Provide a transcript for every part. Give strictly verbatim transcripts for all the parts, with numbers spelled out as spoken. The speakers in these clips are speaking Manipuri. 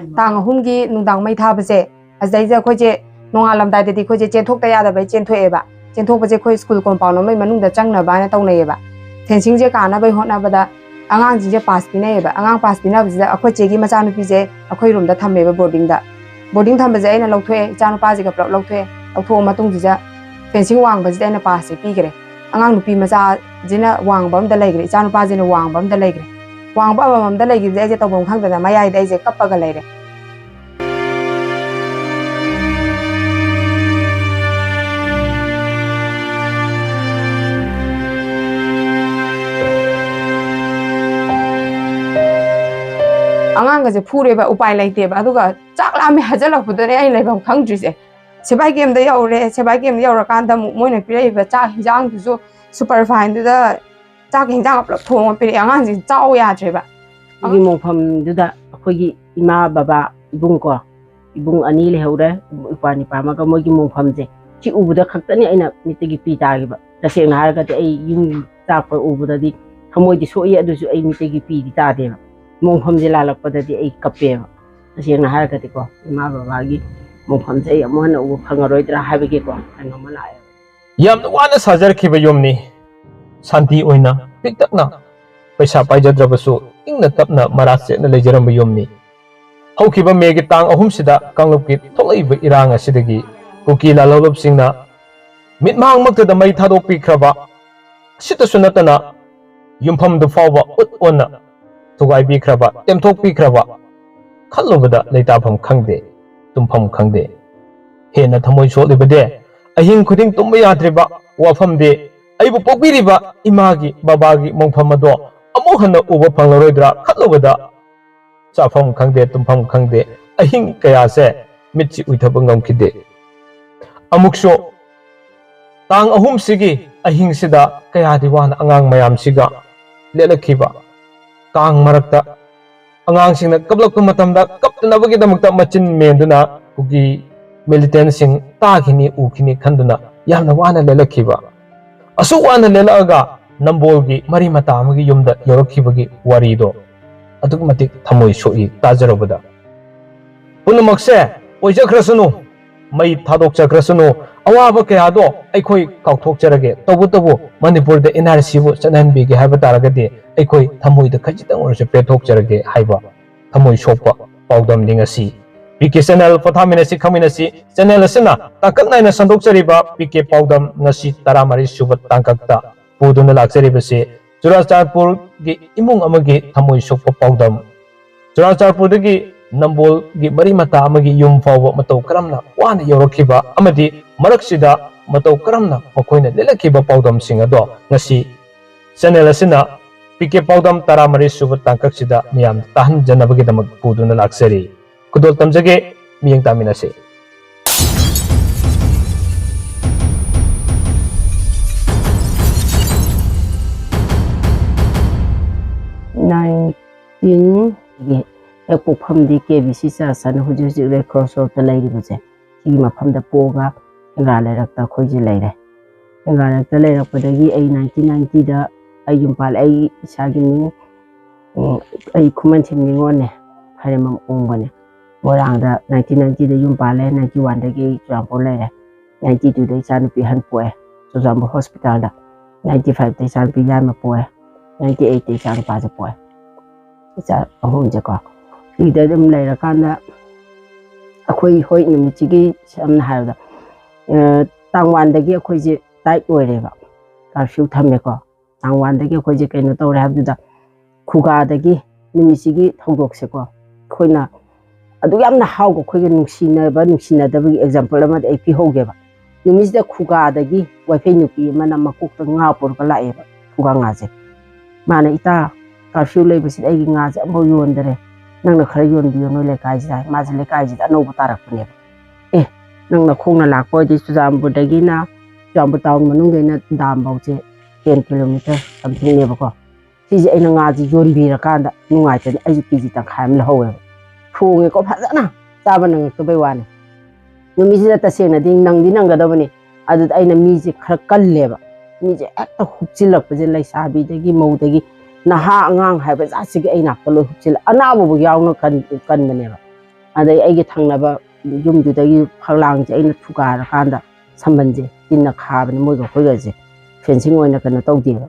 ꯇꯥꯡ ꯑꯍꯨꯝꯒꯤ ꯅꯨꯡꯗꯥꯡ ꯃꯩ ꯊꯥꯕꯁꯦ, ꯑꯁꯤꯗꯩꯁꯤꯗ ꯑꯩꯈꯣꯏꯁꯦ ꯅꯣꯡꯉꯥꯜꯂꯝꯗꯥꯏꯗꯗꯤ ꯑꯩꯈꯣꯏꯁꯦ ꯆꯦꯟꯊꯣꯛꯇ ꯌꯥꯗꯕꯩ ꯆꯦꯟꯊꯣꯛꯑꯦꯕ꯫ ꯆꯦꯟꯊꯣꯛꯄꯁꯦ ꯑꯩꯈꯣꯏ ꯁ꯭ꯀꯨꯜ ꯀꯣꯝꯄꯥꯎꯟ ꯑꯃꯒꯤ ꯃꯅꯨꯡꯗ ꯆꯪꯅꯕ ꯍꯥꯏꯅ ꯇꯧꯅꯩꯌꯦꯕ꯫ ꯐꯦꯟꯁꯤꯡꯁꯦ ꯀꯥꯅꯕꯩ ꯍꯣꯠꯅꯕꯗ ꯑꯉꯥꯡꯁꯤꯡꯁꯦ ꯄꯥꯁ ꯄꯤꯅꯩꯌꯦꯕ꯫ ꯑꯉꯥꯡ ꯄꯥꯁ ꯄꯤꯅꯕꯁꯤꯗ ꯑꯩꯈꯣꯏ ꯆꯦꯒꯤ ꯃꯆꯥꯅꯨꯄꯤꯁꯦ ꯑꯩꯈꯣꯏ ꯔꯨꯝꯗ ꯊꯝꯃꯦꯕ ꯕꯣꯔꯗꯤꯡꯗ꯫ ꯕꯣꯔꯗꯤꯡ ꯊꯝꯕꯁꯦ ꯑꯩꯅ ꯂꯧꯊꯣꯛꯑꯦ, ꯏꯆꯥꯅꯨꯄꯥꯁꯤꯒ ꯄꯨꯂꯞ ꯂꯧꯊꯣꯛꯑꯦ꯫ ꯂꯧꯊꯣꯛꯑ ꯃꯇꯨꯡꯁꯤꯗ ꯐꯦꯟꯁꯤꯡ ꯋꯥꯡꯕꯁꯤꯗ ꯑꯩꯅ ꯄꯥꯁꯁꯦ ꯄꯤꯈ꯭ꯔꯦ꯫ ꯑꯉꯥꯡ ꯅꯨꯄꯤ ꯃꯆꯥꯁꯤꯅ ꯋꯥꯡꯕ ꯑꯝꯗ ꯂꯩꯈ꯭ꯔꯦ, ꯏꯆꯥꯅꯨꯄꯥꯁꯤꯅ ꯋꯥꯡꯕ ꯑꯝꯗ ꯂꯩꯈ꯭ꯔꯦ꯫ ꯋꯥꯡꯕ ꯑꯃꯃꯝꯗ ꯂꯩꯈꯤꯕꯁꯦ ꯑꯩꯁꯦ ꯇꯧꯐꯝ ꯈꯪꯗꯅ ꯃꯌꯥꯏꯗ ꯑꯩꯁꯦ ꯀꯞꯄꯒ ꯂꯩꯔꯦ꯫ ꯑꯉꯥꯡꯒꯁꯦ ꯐꯨꯔꯦꯕ, ꯎꯄꯥꯏ ꯂꯩꯇꯦꯕ꯫ ꯑꯗꯨꯒ ꯆꯥꯛ ꯂꯥꯝꯃꯦ ꯍꯥꯏꯖꯜꯂꯛꯄꯗꯨꯅꯦ ꯑꯩ ꯂꯩꯐꯝ ꯈꯪꯗ꯭ꯔꯤꯁꯦ꯫ ꯁꯤꯕꯥꯏ ꯀꯦꯝꯗ ꯌꯧꯔꯦ, ꯁꯤꯕꯥꯏ ꯀꯦꯝꯗ ꯌꯧꯔꯀꯥꯟꯗ ꯑꯃꯨꯛ ꯃꯣꯏꯅ ꯄꯤꯔꯛꯏꯕ ꯆꯥꯛ ꯍꯤꯟꯖꯥꯡꯗꯨꯁꯨ ꯁꯨꯄꯔ ꯐꯥꯏꯟꯗꯨꯗ ꯆꯥꯛꯀ ꯍꯤꯟꯖꯥꯡꯒ ꯄꯨꯂꯞ ꯊꯣꯡꯉ ꯄꯤꯔꯛꯑꯦ꯫ ꯑꯉꯥꯡꯁꯤꯡ ꯆꯥꯎ ꯌꯥꯗ꯭ꯔꯦꯕ꯫ ꯑꯩꯒꯤ ꯃꯣꯡꯐꯝꯗꯨꯗ ꯑꯩꯈꯣꯏꯒꯤ ꯏꯃꯥ, ꯕꯕꯥ, ꯏꯕꯨꯡ ꯀꯣ, ꯏꯕꯨꯡ ꯑꯅꯤ ꯂꯩꯍꯧꯔꯦ, ꯏꯄ꯭ꯋꯥ ꯅꯤꯄꯥ ꯑꯃꯒ꯫ ꯃꯣꯏꯒꯤ ꯃꯣꯡꯐꯝꯁꯦ ꯁꯤ ꯎꯕꯗ ꯈꯛꯇꯅꯤ ꯑꯩꯅ ꯃꯤꯠꯇꯒꯤ ꯄꯤ ꯇꯥꯈꯤꯕ꯫ ꯇꯁꯦꯡꯅ ꯍꯥꯏꯔꯒꯗꯤ ꯑꯩ ꯌꯨꯝ ꯆꯥꯛꯄ ꯎꯕꯗꯗꯤ ꯊꯃꯣꯏꯗꯤ ꯁꯣꯛꯏ, ꯑꯗꯨꯁꯨ ꯑꯩ ꯃꯤꯠꯇꯒꯤ ꯄꯤꯗꯤ ꯇꯥꯗꯦꯕ꯫ ꯃꯣꯡꯐꯝꯁꯦ ꯂꯥꯜꯂꯛꯄꯗꯗꯤ ꯑꯩ ꯀꯞꯄꯦꯕ꯫ ꯇꯁꯦꯡꯅ ꯍꯥꯏꯔꯒꯗꯤꯀꯣ, ꯏꯃꯥ ꯕꯕꯥꯒꯤ ꯃꯣꯡꯐꯝꯁꯦ ꯑꯩ ꯑꯃꯨꯛ ꯍꯟꯅ ꯎꯕ ꯐꯪꯉꯔꯣꯏꯗ꯭ꯔꯥ ꯍꯥꯏꯕꯒꯤꯀꯣ ꯀꯩꯅꯣꯝꯃ ꯂꯥꯛꯑꯦꯕ꯫ ꯌꯥꯝꯅ ꯋꯥꯅ ꯁꯥꯖꯔꯛꯈꯤꯕ ꯌꯨꯝꯅꯤ꯫ ꯁꯥꯟꯇꯤ ꯑꯣꯏꯅ, ꯄꯤꯛꯇꯛꯅ, ꯄꯩꯁꯥ ꯄꯥꯏꯖꯗ꯭ꯔꯕꯁꯨ ꯏꯪꯅ ꯇꯞꯅ ꯃꯔꯥ ꯁꯦꯠꯅ ꯂꯩꯖꯔꯝꯕ ꯌꯨꯝꯅꯤ꯫ ꯍꯧꯈꯤꯕ ꯃꯦꯒꯤ ꯇꯥꯡ ꯑꯍꯨꯝꯁꯤꯗ ꯀꯥꯡꯂꯨꯞꯀꯤ ꯊꯣꯛꯂꯛꯏꯕ ꯏꯔꯥꯡ ꯑꯁꯤꯗꯒꯤ ꯀꯨꯀꯤ ꯂꯥꯜꯍꯧꯂꯨꯞꯁꯤꯡꯅ ꯃꯤꯠꯃꯥꯡꯃꯛꯇꯗ ꯃꯩ ꯊꯥꯗꯣꯛꯄꯤꯈ꯭ꯔꯕ ꯑꯁꯤꯇꯁꯨ ꯅꯠꯇꯅ, ꯌꯨꯝꯐꯝꯗꯨ ꯐꯥꯎꯕ ꯎꯠ ꯑꯣꯟꯅ ꯊꯨꯒꯥꯏꯕꯤꯈ꯭ꯔꯕ, ꯇꯦꯝꯊꯣꯛꯄꯤꯈ꯭ꯔꯕ, ꯈꯜꯂꯨꯕꯗ ꯂꯩꯇꯥꯐꯝ ꯈꯪꯗꯦ, ꯇꯨꯝꯐꯝ ꯈꯪꯗꯦ꯫ ꯍꯦꯟꯅ ꯊꯃꯣꯏ ꯁꯣꯛꯂꯤꯕꯗꯤ, ꯑꯍꯤꯡ ꯈꯨꯗꯤꯡ ꯇꯨꯝꯕ ꯌꯥꯗ꯭ꯔꯤꯕ ꯋꯥꯐꯝꯗꯤ, ꯑꯩꯕꯨ ꯄꯣꯛꯄꯤꯔꯤꯕ ꯏꯃꯥꯒꯤ, ꯕꯕꯥꯒꯤ ꯃꯣꯡꯐꯝ ꯑꯗꯣ ꯑꯃꯨꯛ ꯍꯟꯅ ꯎꯕ ꯐꯪꯂꯔꯣꯏꯗ꯭ꯔꯥ ꯈꯜꯂꯨꯕꯗ, ꯆꯥꯐꯝ ꯈꯪꯗꯦ, ꯇꯨꯝꯐꯝ ꯈꯪꯗꯦ꯫ ꯑꯍꯤꯡ ꯀꯌꯥꯁꯦ ꯃꯤꯠꯁꯤ ꯎꯏꯊꯕ ꯉꯝꯈꯤꯗꯦ꯫ ꯑꯃꯨꯛꯁꯨ ꯇꯥꯡ ꯑꯍꯨꯝꯁꯤꯒꯤ ꯑꯍꯤꯡꯁꯤꯗ ꯀꯌꯥꯗꯤ ꯋꯥꯅ ꯑꯉꯥꯡ ꯃꯌꯥꯝꯁꯤꯒ ꯂꯦꯜꯂꯛꯈꯤꯕ꯫ ꯀꯥꯡ ꯃꯔꯛꯇ ꯑꯉꯥꯡꯁꯤꯡꯅ ꯀꯞꯂꯛꯄ ꯃꯇꯝꯗ ꯀꯞꯇꯅꯕꯒꯤꯗꯃꯛꯇ ꯃꯆꯤꯟ ꯃꯦꯟꯗꯨꯅ ꯀꯨꯀꯤ ꯃꯤꯂꯤꯇꯦꯟꯁꯤꯡ ꯇꯥꯈꯤꯅꯤ, ꯎꯈꯤꯅꯤ ꯈꯟꯗꯨꯅ ꯌꯥꯝꯅ ꯋꯥꯅ ꯂꯦꯜꯂꯛꯈꯤꯕ꯫ ꯑꯁꯨꯛ ꯋꯥꯅ ꯂꯦꯜꯂꯛꯑꯒ ꯅꯝꯕꯣꯜꯒꯤ ꯃꯔꯤ ꯃꯇꯥ ꯑꯃꯒꯤ ꯌꯨꯝꯗ ꯌꯧꯔꯛꯈꯤꯕꯒꯤ ꯋꯥꯔꯤꯗꯣ ꯑꯗꯨꯛꯀꯤ ꯃꯇꯤꯛ ꯊꯃꯣꯏ ꯁꯣꯛꯏ ꯇꯥꯖꯔꯨꯕꯗ꯫ ꯄꯨꯝꯅꯃꯛꯁꯦ ꯑꯣꯏꯖꯈ꯭ꯔꯁꯅꯨ, ꯃꯩ ꯊꯥꯗꯣꯛꯆꯈ꯭ꯔꯁꯅꯨ, ꯑꯋꯥꯕ ꯀꯌꯥꯗꯣ ꯑꯩꯈꯣꯏ ꯀꯥꯎꯊꯣꯛꯆꯔꯒꯦ꯫ ꯇꯧꯕꯇꯕꯨ ꯃꯅꯤꯄꯨꯔꯗ ꯑꯦꯟ ꯑꯥꯔ ꯁꯤꯕꯨ ꯆꯠꯅꯍꯟꯕꯤꯒꯦ ꯍꯥꯏꯕ ꯇꯥꯔꯒꯗꯤ ꯑꯩꯈꯣꯏ ꯊꯃꯣꯏꯗ ꯈꯖꯤꯛꯇꯪ ꯑꯣꯏꯔꯁꯨ ꯄꯦꯟꯊꯣꯛꯆꯔꯒꯦ ꯍꯥꯏꯕ ꯊꯃꯣꯏ ꯁꯣꯛꯄ ꯄꯥꯎꯗꯝꯅꯤ ꯉꯁꯤ꯫ ꯄꯤ ꯀꯦ ꯆꯦꯅꯦꯜ ꯄꯣꯊꯥꯃꯤꯟꯅꯁꯤ ꯈꯪꯃꯤꯟꯅꯁꯤ ꯆꯦꯅꯦꯜ ꯑꯁꯤꯅ ꯇꯥꯡꯀꯛ ꯅꯥꯏꯅ ꯁꯟꯗꯣꯛꯆꯔꯤꯕ ꯄꯤ ꯀꯦ ꯄꯥꯎꯗꯝ ꯉꯁꯤ ꯇꯔꯥꯃꯔꯤ ꯁꯨꯕ ꯇꯥꯡꯀꯛꯇ ꯄꯨꯗꯨꯅ ꯂꯥꯛꯆꯔꯤꯕꯁꯤ ꯆꯨꯔꯥꯆꯥꯟꯄꯨꯔꯒꯤ ꯏꯃꯨꯡ ꯑꯃꯒꯤ ꯊꯃꯣꯏ ꯁꯣꯛꯄ ꯄꯥꯎꯗꯝ꯫ ꯆꯨꯔꯥꯆꯥꯟꯄꯨꯔꯗꯒꯤ ꯅꯝꯕꯣꯜꯒꯤ ꯃꯔꯤ ꯃꯇꯥ ꯑꯃꯒꯤ ꯌꯨꯝ ꯐꯥꯎꯕ ꯃꯇꯧ ꯀꯔꯝꯅ ꯋꯥꯅ ꯌꯧꯔꯛꯈꯤꯕ ꯑꯃꯗꯤ ꯃꯔꯛꯁꯤꯗ ꯃꯇꯧ ꯀꯔꯝꯅ ꯃꯈꯣꯏꯅ ꯂꯤꯜꯂꯛꯈꯤꯕ ꯄꯥꯎꯗꯝꯁꯤꯡ ꯑꯗꯣ ꯉꯁꯤ ꯆꯦꯅꯦꯜ ꯑꯁꯤꯅ ꯄꯤ ꯀꯦ ꯄꯥꯎꯗꯝ ꯇꯔꯥꯃꯔꯤ ꯁꯨꯕ ꯇꯥꯡꯀꯛꯁꯤꯗ ꯃꯤꯌꯥꯝꯗ ꯇꯥꯍꯟꯖꯅꯕꯒꯤꯗꯃꯛ ꯄꯨꯗꯨꯅ ꯂꯥꯛꯆꯔꯤ꯫ ꯈꯨꯗꯣꯜ ꯇꯝꯖꯒꯦ, ꯃꯤꯠꯌꯦꯡ ꯇꯥꯃꯤꯟꯅꯁꯤ꯫ ꯅꯥꯏꯟꯇꯤꯟꯒꯤ ꯍꯦꯛ ꯄꯣꯛꯐꯝꯗꯤ ꯀꯦ ꯕꯤ ꯁꯤ ꯆꯔꯆ ꯍꯥꯏꯅ ꯍꯧꯖꯤꯛ ꯍꯧꯖꯤꯛ ꯔꯦꯗ ꯀ꯭ꯔꯣꯁ ꯔꯣꯗꯇ ꯂꯩꯔꯤꯕꯁꯦ, ꯁꯤꯒꯤ ꯃꯐꯝꯗ ꯄꯣꯛꯑꯒ ꯊꯦꯡꯒꯥ ꯂꯩꯔꯛꯇ ꯑꯩꯈꯣꯏꯁꯦ ꯂꯩꯔꯦ꯫ ꯊꯦꯡꯒꯥ ꯂꯩꯔꯛꯇ ꯂꯩꯔꯛꯄꯗꯒꯤ ꯑꯩ ꯅꯥꯏꯟꯇꯤꯟ ꯅꯥꯏꯟꯇꯤꯗ ꯑꯩ ꯌꯨꯝ ꯄꯥꯜꯂꯦ꯫ ꯑꯩ ꯏꯁꯥꯒꯤ ꯃꯤꯡ, ꯎꯝ, ꯑꯩ ꯈꯨꯃꯟꯊꯦꯝ ꯅꯤꯉꯣꯜꯅꯦ, ꯈꯥꯏꯔꯦꯝꯕꯝ ꯑꯣꯡꯕꯅꯦ꯫ ꯃꯣꯏꯔꯥꯡꯗ ꯅꯥꯏꯟꯇꯤꯟ ꯅꯥꯏꯟꯇꯤꯗ ꯌꯨꯝ ꯄꯥꯜꯂꯦ, ꯅꯥꯏꯟꯇꯤ ꯋꯥꯟꯗꯒꯤ ꯑꯩ ꯆꯨꯔꯥꯟꯄꯨꯔ ꯂꯩꯔꯦ꯫ ꯅꯥꯏꯟꯇꯤ ꯇꯨꯗ ꯏꯆꯥꯅꯨꯄꯤ ꯑꯍꯟ ꯄꯣꯛꯑꯦ, ꯆꯨꯔꯥꯟꯄꯨꯔ ꯍꯣꯁꯄꯤꯇꯥꯜꯗ꯫ ꯅꯥꯏꯟꯇꯤ ꯐꯥꯏꯚꯇ ꯏꯆꯥꯅꯨꯄꯤ ꯌꯥꯏꯃ ꯄꯣꯛꯑꯦ, ꯅꯥꯏꯟꯇꯤ ꯑꯩꯠꯇ ꯏꯆꯥꯅꯨꯄꯥꯁꯦ ꯄꯣꯛꯑꯦ꯫ ꯏꯆꯥ ꯑꯍꯨꯝꯁꯦꯀꯣ꯫ ꯁꯤꯗ ꯑꯗꯨꯝ ꯂꯩꯔꯀꯥꯟꯗ ꯑꯩꯈꯣꯏ, ꯍꯣꯏ, ꯅꯨꯃꯤꯠꯁꯤꯒꯤ ꯁꯝꯅ ꯍꯥꯏꯔꯕꯗ, ꯑ, ꯇꯥꯡ ꯋꯥꯟꯗꯒꯤ ꯑꯩꯈꯣꯏꯁꯦ ꯇꯥꯏꯠ ꯑꯣꯏꯔꯦꯕ, ꯀꯥꯔꯐ꯭ꯌꯨ ꯊꯝꯃꯦꯀꯣ꯫ ꯇꯥꯡ ꯋꯥꯟꯗꯒꯤ ꯑꯩꯈꯣꯏꯁꯦ ꯀꯩꯅꯣ ꯇꯧꯔꯦ ꯍꯥꯏꯕꯗꯨꯗ, ꯈꯨꯒꯥꯗꯒꯤ ꯅꯨꯃꯤꯠꯁꯤꯒꯤ ꯊꯧꯗꯣꯛꯁꯦꯀꯣ, ꯑꯩꯈꯣꯏꯅ ꯑꯗꯨꯛ ꯌꯥꯝꯅ ꯍꯥꯎꯕ, ꯑꯩꯈꯣꯏꯒ ꯅꯨꯡꯁꯤꯅꯕ ꯅꯨꯡꯁꯤꯅꯗꯕꯒꯤ ꯑꯦꯛꯖꯥꯝꯄꯜ ꯑꯃꯗꯤ ꯑꯩ ꯄꯤꯍꯧꯒꯦꯕ꯫ ꯅꯨꯃꯤꯠꯁꯤꯗ ꯈꯨꯒꯥꯗꯒꯤ ꯋꯥꯏꯐꯩ ꯅꯨꯄꯤ ꯑꯃꯅ ꯃꯀꯣꯛꯇ ꯉꯥ ꯄꯨꯔꯒ ꯂꯥꯛꯑꯦꯕ, ꯈꯨꯒꯥ ꯉꯥꯁꯦ꯫ ꯃꯥꯅ, "ꯏꯇꯥ, ꯀꯥꯔꯐ꯭ꯌꯨ ꯂꯩꯕꯁꯤꯗ ꯑꯩꯒꯤ ꯉꯥꯁꯦ ꯑꯝꯐꯥꯎ ꯌꯣꯟꯗꯔꯦ, ꯅꯪꯅ ꯈꯔ ꯌꯣꯟꯕꯤꯌꯣ ꯅꯣꯏ ꯂꯩꯀꯥꯏꯁꯤꯗ" ꯍꯥꯏ꯫ ꯃꯥꯁꯦ ꯂꯩꯀꯥꯏꯁꯤꯗ ꯑꯅꯧꯕ ꯇꯥꯔꯛꯄꯅꯦꯕ꯫ "ꯑꯦ, ꯅꯪ ꯅꯈꯣꯡꯅ ꯂꯥꯛꯄ ꯑꯣꯏꯗꯤ ꯆꯨꯔꯆꯥꯟꯄꯨꯔꯗꯒꯤꯅ, ꯆꯨꯔꯆꯥꯟꯄꯨꯔ ꯇꯥꯎꯟ ꯃꯅꯨꯡꯗꯩꯅ ꯗꯥꯝꯐꯧꯁꯦ ꯇꯦꯟ ꯀꯤꯂꯣꯃꯤꯇꯔ ꯁꯝꯊꯤꯡꯅꯦꯕꯀꯣ꯫ ꯁꯤꯁꯦ ꯑꯩꯅ ꯉꯥꯁꯦ ꯌꯣꯟꯕꯤꯔꯀꯥꯟꯗ ꯅꯨꯡꯉꯥꯏꯇꯅ ꯑꯩꯁꯨ ꯀꯦ ꯖꯤ ꯇꯪꯈꯥꯏ ꯑꯃ ꯂꯧꯍꯧꯋꯦꯕ꯫ ꯊꯣꯡꯉꯦꯀꯣ ꯐꯖꯅ, ꯆꯥꯕ ꯅꯪꯉꯛꯇꯕꯩ ꯋꯥꯅꯤ꯫ ꯅꯨꯃꯤꯠꯁꯤꯗ ꯇꯁꯦꯡꯅꯗꯤ ꯅꯪꯗꯤ ꯅꯪꯒꯗꯕꯅꯤ꯫ ꯑꯗꯨꯗ ꯑꯩꯅ ꯃꯤꯁꯦ ꯈꯔ ꯀꯜꯂꯦꯕ꯫ ꯃꯤꯁꯦ ꯍꯦꯛꯇ ꯍꯨꯞꯆꯤꯜꯂꯛꯄꯁꯦ, ꯂꯩꯁꯥꯕꯤꯗꯒꯤ ꯃꯧꯗꯒꯤ ꯅꯍꯥ ꯑꯉꯥꯡ ꯍꯥꯏꯕ ꯖꯥꯠꯁꯤꯒꯤ ꯑꯩ ꯅꯥꯛꯇ ꯂꯣꯏ ꯍꯨꯞꯆꯤꯜꯂ, ꯑꯅꯥꯕꯕꯨ ꯌꯥꯎꯅ ꯀꯟ-, ꯀꯟꯕꯅꯦꯕ꯫ ꯑꯗꯩ ꯑꯩꯒꯤ ꯊꯪꯅꯕ ꯌꯨꯝꯗꯨꯗꯒꯤ ꯐꯛꯂꯥꯡꯁꯦ ꯑꯩꯅ ꯊꯨꯒꯥꯏꯔꯀꯥꯟꯗ ꯁꯝꯕꯜꯁꯦ ꯇꯤꯟꯅ ꯈꯥꯕꯅꯤ, ꯃꯣꯏꯒ ꯑꯩꯈꯣꯏꯒꯁꯦ ꯐꯦꯟꯁꯤꯡ ꯑꯣꯏꯅ ꯀꯩꯅꯣ ꯇꯧꯗꯦꯕ꯫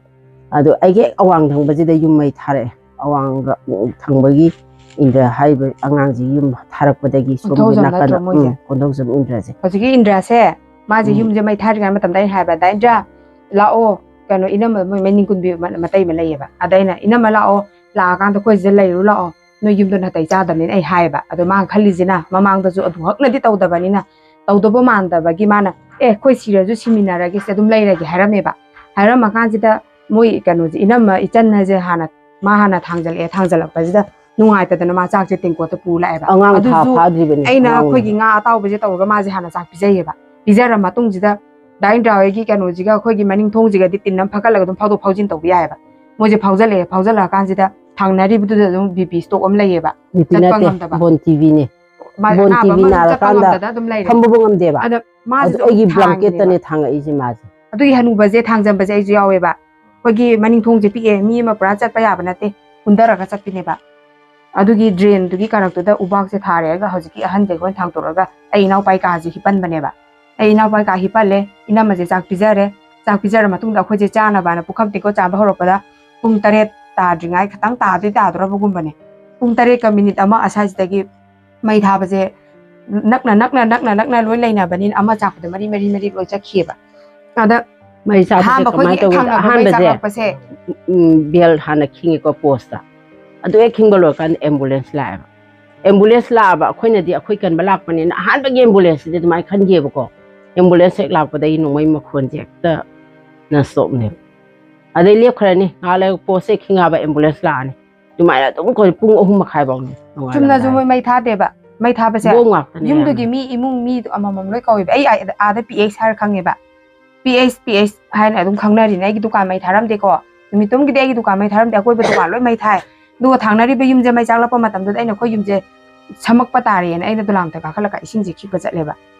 ꯑꯗꯣ ꯑꯩꯒꯤ ꯍꯦꯛ ꯑꯋꯥꯡ ꯊꯪꯕꯁꯤꯗ ꯌꯨꯝ ꯃꯩ ꯊꯥꯔꯛꯑꯦ꯫ ꯑꯋꯥꯡ ꯊꯪꯕꯒꯤ ꯏꯟꯗ꯭ꯔ ꯍꯥꯏꯔꯤꯕ ꯑꯉꯥꯡꯁꯤꯒꯤ ꯌꯨꯝ ꯊꯥꯔꯛꯄꯗꯒꯤ ꯁꯣꯝꯒꯤ ꯀꯣꯟꯊꯧꯖꯝ ꯅꯥꯀꯟꯗ, ꯅꯠꯇ꯭ꯔꯣ ꯃꯣꯏꯁꯦ? ꯎꯝ, ꯀꯣꯟꯊꯧꯖꯝ ꯏꯟꯗ꯭ꯔꯁꯦ꯫ ꯍꯧꯖꯤꯛꯀꯤ ꯏꯟꯗ꯭ꯔꯥꯁꯦ, ꯃꯥꯁꯦ ꯎꯝ꯫ ꯌꯨꯝꯁꯦ ꯃꯩ ꯊꯥꯗ꯭ꯔꯤꯉꯩ ꯃꯇꯝꯗ ꯑꯩꯅ ꯍꯥꯏꯕ, "ꯗꯥ ꯏꯟꯗ꯭ꯔꯥ, ꯂꯥꯛꯑꯣ, ꯀꯩꯅꯣ, ꯏꯅꯝꯃ ꯃꯣꯏ ꯃꯅꯤꯡ ꯀꯨꯟꯕꯤ ꯃ-, ꯃꯇꯩ ꯑꯃ ꯂꯩꯌꯦꯕ, ꯑꯗ ꯑꯩꯅ, 'ꯏꯅꯝꯃ ꯂꯥꯛꯑꯣ, ꯂꯥꯛꯑꯀꯥꯟꯗ ꯑꯩꯈꯣꯏ ꯁꯤꯗ ꯂꯩꯔꯨ ꯂꯥꯛꯑꯣ, ꯅꯣꯏ ꯌꯨꯝꯗꯣ ꯅꯥꯇꯩ ꯆꯥꯗꯕꯅꯤꯅ,' ꯑꯩ ꯍꯥꯏꯌꯦꯕ꯫ ꯑꯗꯣ ꯃꯥꯅ ꯈꯜꯂꯤꯁꯤꯅ, ꯃꯃꯥꯡꯗꯁꯨ ꯑꯗꯨ ꯍꯛꯅꯗꯤ ꯇꯧꯗꯕꯅꯤꯅ, ꯇꯧꯗꯕ ꯃꯥꯟꯗꯕꯒꯤ ꯃꯥꯅ, 'ꯑꯦ, ꯑꯩꯈꯣꯏ ꯁꯤꯔꯁꯨ ꯁꯤꯃꯤꯟꯅꯔꯒꯦ, ꯁꯤ ꯑꯗꯨꯝ ꯂꯩꯔꯒꯦ,' ꯍꯥꯏꯔꯝꯃꯦꯕ꯫ ꯍꯥꯏꯔꯝꯃꯀꯥꯟꯁꯤꯗ ꯃꯣꯏ ꯀꯩꯅꯣꯁꯦ, ꯏꯅꯝꯃ ꯏꯆꯟ ꯍꯥꯏꯁꯦ ꯍꯥꯟꯅ, ꯃꯥ ꯍꯥꯟꯅ ꯊꯥꯡꯖꯜꯂꯛꯑꯦ꯫ ꯊꯥꯡꯖꯜꯂꯛꯄꯁꯤꯗ ꯅꯨꯡꯉꯥꯏꯇꯗꯅ ꯃꯥ ꯆꯥꯛꯁꯦ ꯇꯦꯡꯀꯣꯠꯇ ꯄꯨ ꯂꯥꯛꯑꯦꯕ꯫ ꯑꯉꯥꯡ ꯊꯥ ꯑꯗꯨꯁꯨ ꯐꯥꯗ꯭ꯔꯤꯕꯅꯤ, ꯑꯩꯅ ꯑꯉꯥꯡ ꯑꯩꯈꯣꯏꯒꯤ ꯑꯣꯏꯔꯤꯕꯅꯤ꯫ ꯉꯥ ꯑꯇꯥꯎꯕꯁꯦ ꯇꯧꯔꯒ ꯃꯥꯁꯦ ꯍꯥꯟꯅ ꯆꯥꯛ ꯄꯤꯖꯩꯌꯦꯕ꯫ ꯄꯤꯖꯔ ꯃꯇꯨꯡꯁꯤꯗ ꯗꯥ ꯏꯟꯗ꯭ꯔꯥ ꯍꯣꯏꯒꯤ ꯀꯩꯅꯣꯁꯤꯒ ꯑꯩꯈꯣꯏꯒꯤ ꯃꯅꯤꯡ ꯊꯣꯡꯁꯤꯒꯗꯤ ꯇꯤꯟ ꯑꯃ ꯐꯥꯒꯠꯂꯒ ꯑꯗꯨꯝ ꯐꯥꯎꯗꯣꯛ ꯐꯥꯎꯖꯤꯟ ꯇꯧꯕ ꯌꯥꯏꯌꯦꯕ꯫ ꯃꯣꯏꯁꯦ ꯐꯥꯎꯖꯜꯂꯛꯑꯦ꯫ ꯐꯥꯎꯖꯜꯂꯛꯑꯀꯥꯟꯁꯤꯗ ꯊꯪꯅꯔꯤꯕꯗꯨꯗ ꯑꯗꯨꯝ BP stroke ꯑꯃ ꯂꯩꯌꯦꯕ꯫ BP ꯆꯠꯄ ꯅꯠꯇꯦ, ꯉꯝꯗꯕ꯫ ꯕꯣꯟꯇꯤꯕꯤꯅꯦ꯫ ꯃꯥ-, ꯑꯅꯥꯕ ꯕꯣꯟꯇꯤꯕꯤ ꯑꯃ ꯑꯗꯨꯝ ꯆꯠꯄ ꯅꯥꯔꯀꯥꯟꯗ ꯉꯝꯗꯗꯅ ꯑꯗꯨꯝ ꯂꯩꯔꯦ꯫ ꯐꯝꯕꯕꯨ ꯉꯝꯗꯦꯕ꯫ ꯑꯗ ꯃꯥꯁꯤꯁꯨ ꯑꯗꯨ ꯑꯩꯒꯤ ꯑꯃꯨꯛ ꯊꯥꯡꯉꯤꯅꯦꯕ꯫ Blanket ꯇꯅꯦ ꯊꯥꯡꯉꯛꯏꯁꯦ ꯃꯥꯁꯦ꯫ ꯑꯗꯨꯒꯤ ꯍꯅꯨꯕꯁꯦ ꯊꯥꯡꯖꯟꯕꯁꯦ ꯑꯩꯁꯨ ꯌꯥꯎꯋꯦꯕ꯫ ꯑꯩꯈꯣꯏꯒꯤ ꯃꯅꯤꯡ ꯊꯣꯡꯁꯦ ꯄꯤꯛꯑꯦ, ꯃꯤ ꯑꯃ ꯄꯨꯔꯥ ꯆꯠꯄ ꯌꯥꯕ ꯅꯠꯇꯦ, ꯀꯨꯟꯊꯔꯒ ꯆꯠꯄꯤꯅꯦꯕ꯫ ꯑꯗꯨꯒꯤ drain ꯗꯨꯒꯤ ꯀꯥꯔꯛꯇꯨꯗ ꯎꯕꯥꯛꯁꯦ ꯊꯥꯔꯦꯒ ꯍꯧꯖꯤꯛꯀꯤ ꯑꯍꯟꯁꯦ ꯑꯩꯈꯣꯏꯅ ꯊꯥꯡꯇꯣꯔꯛꯑꯒ ꯑꯩ ꯏꯅꯥꯎꯄꯥꯒꯤ ꯀꯥꯁꯦ ꯍꯤꯞꯄꯟꯕꯅꯦꯕ꯫ ꯑꯩ ꯏꯅꯥꯎꯄꯥꯒꯤ ꯀꯥ ꯍꯤꯞꯄꯜꯂꯦ, ꯏꯅꯝꯃꯁꯦ ꯆꯥꯛ ꯄꯤꯖꯔꯦ꯫ ꯆꯥꯛ ꯄꯤꯖꯔ ꯃꯇꯨꯡꯗ ꯑꯩꯈꯣꯏꯁꯦ ꯆꯥꯅꯕꯅ ꯄꯨꯈꯝ ꯇꯦꯡꯀꯣꯠ ꯆꯥꯝꯕ ꯍꯧꯔꯛꯄꯗ ꯄꯨꯡ ꯇꯔꯦꯠ ꯇꯥꯗ꯭ꯔꯤꯉꯥꯏ, ꯈꯤꯇꯪ ꯇꯥꯗꯣꯏ ꯇꯥꯗꯣꯔꯕꯒꯨꯝꯕꯅꯦ꯫ ꯄꯨꯡ ꯇꯔꯦꯠꯀ minute ꯑꯃ ꯑꯁ꯭ꯋꯥꯏꯁꯤꯗꯒꯤ ꯃꯩ ꯊꯥꯕꯁꯦ ꯅꯛꯅ, ꯅꯛꯅ, ꯅꯛꯅ, ꯅꯛꯅ ꯂꯣꯏ ꯂꯩꯅꯕꯅꯤꯅ ꯑꯃ ꯆꯥꯛꯄꯗ ꯃꯔꯤ, ꯃꯔꯤ, ꯃꯔꯤ ꯂꯣꯏ ꯆꯠꯈꯤꯑꯕ꯫ ꯑꯗ ꯃꯩ ꯆꯥꯛꯄꯁꯦ ꯑꯍꯥꯟꯕ ꯑꯩꯈꯣꯏꯒꯤ ꯀꯃꯥꯏꯅ ꯍꯦꯛ ꯇꯧꯒꯦꯗ? ꯊꯪꯅꯕ ꯃꯩ ꯑꯍꯥꯟꯕꯁꯦ, ꯆꯥꯛꯂꯛꯄꯁꯦ ꯎꯝ, bell ꯍꯥꯟꯅ ꯈꯤꯡꯉꯤꯀꯣ post ꯇ꯫ ꯑꯗꯨ ꯍꯦꯛ ꯈꯤꯡꯕ ꯂꯣꯏꯔꯀꯥꯟꯗ ambulance ꯂꯥꯛꯑꯦꯕ꯫ Ambulance ꯂꯥꯛꯑꯕ, ꯑꯩꯈꯣꯏꯅꯗꯤ ꯑꯩꯈꯣꯏ ꯀꯟꯕ ꯂꯥꯛꯄꯅꯤꯅ ꯑꯍꯥꯟꯕꯒꯤ ambulance ꯁꯤꯗꯤ ꯑꯗꯨꯃꯥꯏꯅ ꯈꯟꯈꯤꯑꯕꯀꯣ꯫ Ambulance ꯍꯦꯛ ꯂꯥꯛꯄꯗꯒꯤ ꯅꯣꯡꯃꯩ ꯃꯈꯣꯟꯁꯦ ꯍꯦꯛꯇ non stop ꯅꯦꯕ꯫ ꯑꯗꯩ ꯂꯦꯞꯈ꯭ꯔꯅꯤ, ꯉꯥꯏꯍꯥꯛ ꯂꯩꯔꯒ post ꯍꯦꯛ ꯈꯤꯡꯉꯛꯑꯕ ambulance ꯂꯥꯛꯑꯅꯤ꯫ ꯑꯗꯨꯃꯥꯏꯅ ꯑꯗꯨꯝ ꯑꯩꯈꯣꯏ ꯄꯨꯡ ꯑꯍꯨꯝ ꯃꯈꯥꯏ ꯐꯥꯎꯅꯤ ꯅꯣꯡꯉꯥꯜꯂꯝꯗꯥꯏ꯫ ꯆꯨꯝꯅꯁꯨ ꯃꯣꯏ ꯃꯩ ꯊꯥꯗꯦꯕ꯫ ꯃꯩ ꯊꯥꯕꯁꯦ ꯕꯣꯝ ꯉꯥꯛꯇꯅꯦ ꯌꯨꯝꯗꯨꯒꯤ ꯑꯌꯥꯝꯕ꯫ ꯃꯤ, ꯏꯃꯨꯡ ꯃꯤ ꯑꯃꯃꯝ ꯂꯣꯏ ꯀꯧꯋꯦꯕ꯫ ꯑꯩ ꯑꯥ-, ꯑꯥꯗ PH ꯍꯥꯏꯔ ꯈꯪꯉꯦꯕ꯫ "PH, PH" ꯍꯥꯏꯅ ꯑꯗꯨꯝ ꯈꯪꯅꯔꯤꯅꯦ꯫ ꯑꯩꯒꯤ ꯗꯨꯀꯥꯟ ꯃꯩ ꯊꯥꯔꯝꯗꯦꯀꯣ꯫ ꯅꯨꯃꯤꯠꯇꯨꯝꯒꯤꯗꯤ ꯑꯩꯒꯤ ꯗꯨꯀꯥꯟ ꯃꯩ ꯊꯥꯔꯝꯗꯦ, ꯑꯀꯣꯏꯕ ꯗꯨꯀꯥꯟ ꯂꯣꯏ ꯃꯩ ꯊꯥꯏ꯫ ꯑꯗꯨꯒ ꯊꯥꯡꯅꯔꯤꯕ ꯌꯨꯝꯁꯦ ꯃꯩ ꯆꯥꯛꯂꯛꯄ ꯃꯇꯝꯗꯨꯗ ꯑꯩꯅ ꯑꯩꯈꯣꯏ ꯌꯨꯝꯁꯦ ꯁꯝꯃꯛꯄ ꯇꯥꯔꯦꯅ ꯑꯩꯅ ꯗꯣꯂꯥꯟ ꯃꯊꯛ ꯀꯥꯈꯠꯂꯒ ꯏꯁꯤꯡꯁꯦ ꯈꯤꯛꯄ ꯆꯠꯂꯦꯕ꯫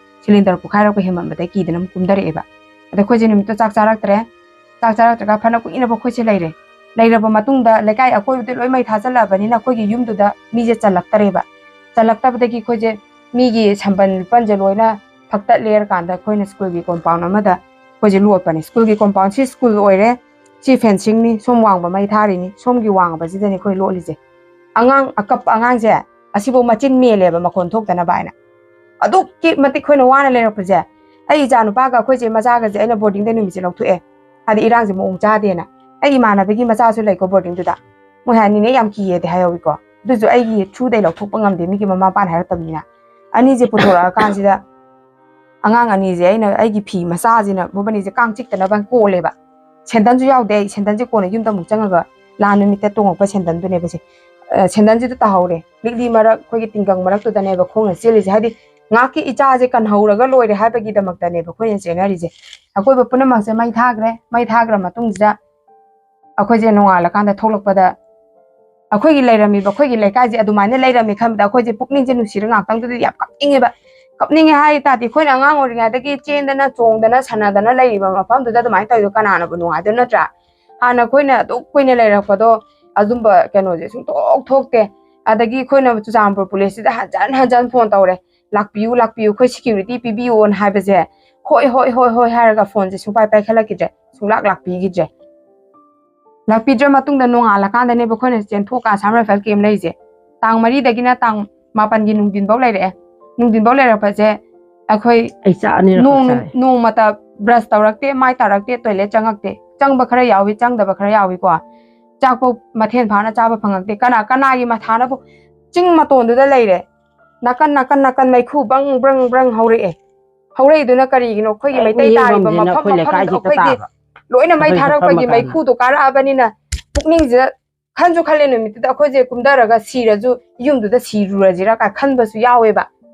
Cylinder ꯄꯣꯈꯥꯏꯔꯛꯄ ꯍꯦꯟꯃꯟꯕꯗꯒꯤ ꯀꯤꯗꯅ ꯑꯃꯨꯛ ꯀꯨꯝꯊꯔꯛꯑꯦꯕ꯫ ꯑꯗ ꯑꯩꯈꯣꯏꯁꯦ ꯅꯨꯃꯤꯠꯇꯣ ꯆꯥꯛ ꯆꯥꯔꯛꯇ꯭ꯔꯦ꯫ ꯆꯥꯛ ꯆꯥꯔꯛꯇ꯭ꯔꯒ ꯐꯅ ꯀꯨꯏꯅꯕ ꯑꯩꯈꯣꯏꯁꯦ ꯂꯩꯔꯦ꯫ ꯂꯩꯔꯕ ꯃꯇꯨꯡꯗ ꯂꯩꯀꯥꯏ ꯑꯀꯣꯏꯕꯗ ꯂꯣꯏ ꯃꯩ ꯊꯥꯖꯜꯂꯛꯑꯕꯅꯤꯅ ꯑꯩꯈꯣꯏꯒꯤ ꯌꯨꯝꯗꯨꯗ ꯃꯤꯁꯦ ꯆꯜꯂꯛꯇꯔꯦꯕ꯫ ꯆꯜꯂꯛꯇꯕꯗꯒꯤ ꯑꯩꯈꯣꯏꯁꯦ ꯃꯤꯒꯤ ꯁꯝꯕꯜ ꯂꯨꯄꯜꯁꯦ ꯂꯣꯏꯅ ꯐꯛꯇꯠꯂꯦ ꯍꯥꯏꯔꯀꯥꯟꯗ ꯑꯩꯈꯣꯏꯅ ꯁ꯭ꯀꯨꯜꯒꯤ ꯀꯣꯝꯄꯥꯎꯟ ꯑꯃꯗ ꯑꯩꯈꯣꯏꯁꯦ ꯂꯣꯠꯄꯅꯦ꯫ ꯁ꯭ꯀꯨꯜꯒꯤ ꯀꯣꯝꯄꯥꯎꯟꯁꯤ ꯁ꯭ꯀꯨꯜ ꯑꯣꯏꯔꯦ, ꯁꯤ ꯐꯦꯟꯁꯤꯡꯅꯤ, ꯁꯣꯝ ꯋꯥꯡꯕ ꯃꯩ ꯊꯥꯔꯤꯅꯤ, ꯁꯣꯝꯒꯤ ꯋꯥꯡꯕꯁꯤꯗꯅꯤ ꯑꯩꯈꯣꯏ ꯂꯣꯠꯂꯤꯁꯦ꯫ ꯑꯉꯥꯡ ꯑꯀꯞꯄ ꯑꯉꯥꯡꯁꯦ ꯑꯁꯤꯐꯥꯎ ꯃꯆꯤꯟ ꯃꯦꯜꯂꯦꯕ ꯃꯈꯣꯟ ꯊꯣꯛꯇꯅꯕ ꯍꯥꯏꯅ꯫ ꯑꯗꯨꯛꯀꯤ ꯃꯇꯤꯛ ꯑꯩꯈꯣꯏꯅ ꯋꯥꯅ ꯂꯩꯔꯛꯄꯁꯦ꯫ ꯑꯩ ꯏꯆꯥ ꯅꯨꯄꯥꯒ ꯑꯩꯈꯣꯏꯁꯦ ꯃꯆꯥꯒꯁꯦ ꯑꯩꯅ ꯕꯣꯔꯗꯤꯡꯗ ꯅꯨꯃꯤꯠꯁꯦ ꯂꯧꯊꯣꯛꯑꯦ, ꯍꯥꯏꯗꯤ ꯏꯔꯥꯡꯁꯦ ꯃꯑꯣꯡ ꯆꯥꯗꯦꯅ꯫ ꯑꯩ ꯏꯃꯥꯟꯅꯕꯤꯒꯤ ꯃꯆꯥꯁꯨ ꯂꯩꯀꯣ ꯕꯣꯔꯗꯤꯡꯗꯨꯗ, ꯃꯣꯏ ꯍꯥꯏꯅꯤꯅꯦ ꯌꯥꯝ ꯀꯤꯌꯦꯗꯤ ꯍꯥꯏꯍꯧꯋꯤꯀꯣ, ꯑꯗꯨꯁꯨ ꯑꯩꯒꯤ ꯊ꯭ꯔꯨꯗꯩ ꯂꯧꯊꯣꯛꯄ ꯉꯝꯗꯦ ꯃꯤꯒꯤ ꯃꯃꯥ ꯃꯄꯥꯅ ꯍꯥꯏꯔꯛꯇꯕꯅꯤꯅ꯫ ꯑꯅꯤꯁꯦ ꯄꯨꯊꯣꯔꯛꯑꯀꯥꯟꯁꯤꯗ ꯑꯉꯥꯡ ꯑꯅꯤꯁꯦ ꯑꯩꯅ ꯑꯩꯒꯤ ꯐꯤ ꯃꯆꯥꯁꯤꯅ ꯃꯕꯥꯅꯤꯁꯦ ꯀꯥꯡ ꯆꯤꯛꯇꯅꯕ ꯀꯣꯜꯂꯦꯕ꯫ ꯁꯦꯟꯗꯟꯁꯨ ꯌꯥꯎꯗꯦ ꯑꯩ, ꯁꯦꯟꯗꯟꯁꯦ ꯀꯣꯟꯅ ꯌꯨꯝꯗ ꯑꯃꯨꯛ ꯆꯪꯉꯒ ꯂꯥꯟ ꯅꯨꯃꯤꯠꯇ ꯇꯣꯡꯉꯛꯄ ꯁꯦꯟꯗꯟꯗꯨꯅꯦꯕ ꯁꯦ꯫ ꯑ, ꯁꯦꯟꯗꯟꯁꯤꯗ ꯇꯥꯍꯧꯔꯦ꯫ ꯂꯤꯛꯂꯤ ꯃꯔꯛ, ꯑꯩꯈꯣꯏꯒꯤ ꯇꯤꯡꯒꯪ ꯃꯔꯛꯇꯨꯗꯅꯦꯕ ꯈꯣꯡꯅ ꯆꯦꯜꯂꯤꯁꯦ꯫ ꯍꯥꯏꯗꯤ ꯉꯥꯏꯍꯥꯛꯀꯤ ꯏꯆꯥꯁꯦ ꯀꯟꯍꯧꯔꯒ ꯂꯣꯏꯔꯦ ꯍꯥꯏꯕꯒꯤꯗꯃꯛꯇꯅꯦꯕ ꯑꯩꯈꯣꯏꯅ ꯆꯦꯟꯅꯔꯤꯁꯦ꯫ ꯑꯀꯣꯏꯕ ꯄꯨꯝꯅꯃꯛꯁꯦ ꯃꯩ ꯊꯥꯈ꯭ꯔꯦ꯫ ꯃꯩ ꯊꯥꯈ꯭ꯔ ꯃꯇꯨꯡꯁꯤꯗ ꯑꯩꯈꯣꯏꯁꯦ ꯅꯣꯡꯉꯥꯜꯂꯀꯥꯟꯗ ꯊꯣꯛꯂꯛꯄꯗ ꯑꯩꯈꯣꯏꯒꯤ ꯂꯩꯔꯝꯃꯤꯕ, ꯑꯩꯈꯣꯏꯒꯤ ꯂꯩꯀꯥꯏꯁꯦ ꯑꯗꯨꯃꯥꯏꯅ ꯂꯩꯔꯝꯃꯤ ꯈꯟꯕꯗ ꯑꯩꯈꯣꯏꯁꯦ ꯄꯨꯛꯅꯤꯡꯁꯦ ꯅꯨꯡꯁꯤꯔ ꯉꯥꯛꯇꯪꯗꯨꯗꯗꯤ ꯌꯥꯝ ꯀꯞꯅꯤꯡꯉꯦꯕ꯫ ꯀꯞꯅꯤꯡꯉꯦ ꯍꯥꯏ ꯇꯥꯔꯗꯤ ꯑꯩꯈꯣꯏꯅ ꯑꯉꯥꯡ ꯑꯣꯏꯔꯤꯉꯩꯗꯒꯤ ꯆꯦꯟꯗꯅ ꯆꯣꯡꯗꯅ ꯁꯥꯟꯅꯗꯅ ꯂꯩꯔꯤꯕ ꯃꯐꯝꯗꯨꯗ ꯑꯗꯨꯃꯥꯏꯅ ꯇꯧꯔꯤꯗꯣ ꯀꯅꯥꯅꯕꯨ ꯅꯨꯡꯉꯥꯏꯗꯣꯏꯅꯣ ꯅꯠꯇ꯭ꯔꯥ? ꯍꯥꯟꯅ ꯑꯩꯈꯣꯏꯅ ꯑꯗꯨꯛ ꯀꯨꯏꯅ ꯂꯩꯔꯛꯄꯗꯣ ꯑꯗꯨꯝꯕ ꯀꯩꯅꯣꯁꯦ ꯁꯨꯡꯊꯣꯛ ꯊꯣꯛꯇꯦ꯫ ꯑꯗꯒꯤ ꯑꯩꯈꯣꯏꯅ ꯆꯨꯔꯆꯥꯟꯄꯨꯔ ꯄꯨꯂꯤꯁꯁꯤꯗ ꯍꯟꯖꯟ ꯍꯟꯖꯟ ꯐꯣꯟ ꯇꯧꯔꯦ, "ꯂꯥꯛꯄꯤꯌꯨ, ꯂꯥꯛꯄꯤꯌꯨ, ꯑꯩꯈꯣꯏ ꯁꯦꯀ꯭ꯌꯨꯔꯤꯇꯤ ꯄꯤꯕꯤꯌꯣꯅ" ꯍꯥꯏꯕꯁꯦ, "ꯍꯣꯏ, ꯍꯣꯏ, ꯍꯣꯏ, ꯍꯣꯏ" ꯍꯥꯏꯔꯒ ꯐꯣꯟꯁꯦ ꯁꯨꯡꯄꯥꯏ ꯄꯥꯏꯈꯠꯂꯛꯈꯤꯗ꯭ꯔꯦ, ꯁꯨꯡꯂꯥꯛ ꯂꯥꯛꯄꯤꯈꯤꯗ꯭ꯔꯦ꯫ ꯂꯥꯛꯄꯤꯗ꯭ꯔ ꯃꯇꯨꯡꯗ ꯅꯣꯡꯉꯥꯜꯂꯀꯥꯟꯗꯅꯦꯕ ꯑꯩꯈꯣꯏꯅ ꯆꯦꯟꯊꯣꯛꯑꯒ ꯑꯁꯥꯝ ꯔꯥꯏꯐꯜ ꯀꯦꯝ ꯂꯩꯔꯤꯁꯦ꯫ ꯇꯥꯡ ꯃꯔꯤꯗꯒꯤꯅ ꯇꯥꯡ ꯃꯥꯄꯟꯒꯤ ꯅꯨꯡꯊꯤꯟꯐꯧ ꯂꯩꯔꯛꯑꯦ꯫ ꯅꯨꯡꯊꯤꯟꯐꯧ ꯂꯩꯔꯛꯄꯁꯦ ꯑꯩꯈꯣꯏ ꯑꯩ ꯆꯥꯛ ꯑꯅꯤꯔꯛ ꯅꯣꯡ ꯆꯥꯔꯦ꯫ ꯅꯣꯡꯃꯇ ꯕ꯭ꯔꯁ ꯇꯧꯔꯛꯇꯦ, ꯃꯥꯏ ꯇꯥꯔꯛꯇꯦ, ꯇꯣꯏꯂꯦꯠ ꯆꯪꯉꯛꯇꯦ꯫ ꯆꯪꯕ ꯈꯔ ꯌꯥꯎꯏ, ꯆꯪꯗꯕ ꯈꯔ ꯌꯥꯎꯏꯀꯣ꯫ ꯆꯥꯛꯄꯧ ꯃꯊꯦꯜ ꯐꯥꯅ ꯆꯥꯕ ꯐꯪꯉꯛꯇꯦ꯫ ꯀꯅꯥ ꯀꯅꯥꯒꯤ ꯃꯊꯥꯅꯕꯨ ꯆꯤꯡ ꯃꯇꯣꯟꯗꯨꯗ ꯂꯩꯔꯦ꯫ ꯅꯥꯀꯟ ꯅꯥꯀꯟ ꯅꯥꯀꯟ ꯃꯩꯈꯨ ꯕ꯭ꯔꯪ ꯕ꯭ꯔꯪ ꯕ꯭ꯔꯪ ꯍꯧꯔꯛꯑꯦ꯫ ꯍꯧꯔꯛꯏꯗꯨꯅ ꯀꯔꯤꯒꯤꯅꯣ? ꯑꯩꯈꯣꯏꯒꯤ ꯑꯩ ꯃꯩꯇꯩ ꯇꯥꯔꯤꯕ ꯌꯦꯡꯐꯝꯁꯤꯅ ꯃꯐꯝ ꯑꯩꯈꯣꯏ ꯃꯐꯝꯗꯨꯗ ꯂꯩꯀꯥꯏꯁꯤꯗ ꯑꯩꯈꯣꯏꯗꯤ ꯇꯥꯕ꯫ ꯂꯣꯏꯅ ꯃꯩ ꯑꯩꯈꯣꯏ ꯊꯥꯔꯛꯄꯒꯤ ꯆꯠꯐꯝ ꯃꯇꯝꯗ꯫ ꯃꯩꯈꯨꯗꯣ ꯀꯥꯔꯛꯑꯕꯅꯤꯅ ꯄꯨꯛꯅꯤꯡꯁꯤꯗ ꯈꯟꯁꯨ ꯈꯜꯂꯦ, ꯅꯨꯃꯤꯠꯇꯨꯗ ꯑꯩꯈꯣꯏꯁꯦ ꯀꯨꯝꯊꯔꯒ ꯁꯤꯔꯁꯨ ꯌꯨꯝꯗꯨꯗ ꯁꯤꯔꯨꯔꯁꯤꯔ ꯀꯥꯏ ꯈꯟꯕꯁꯨ ꯌꯥꯎꯋꯦꯕ,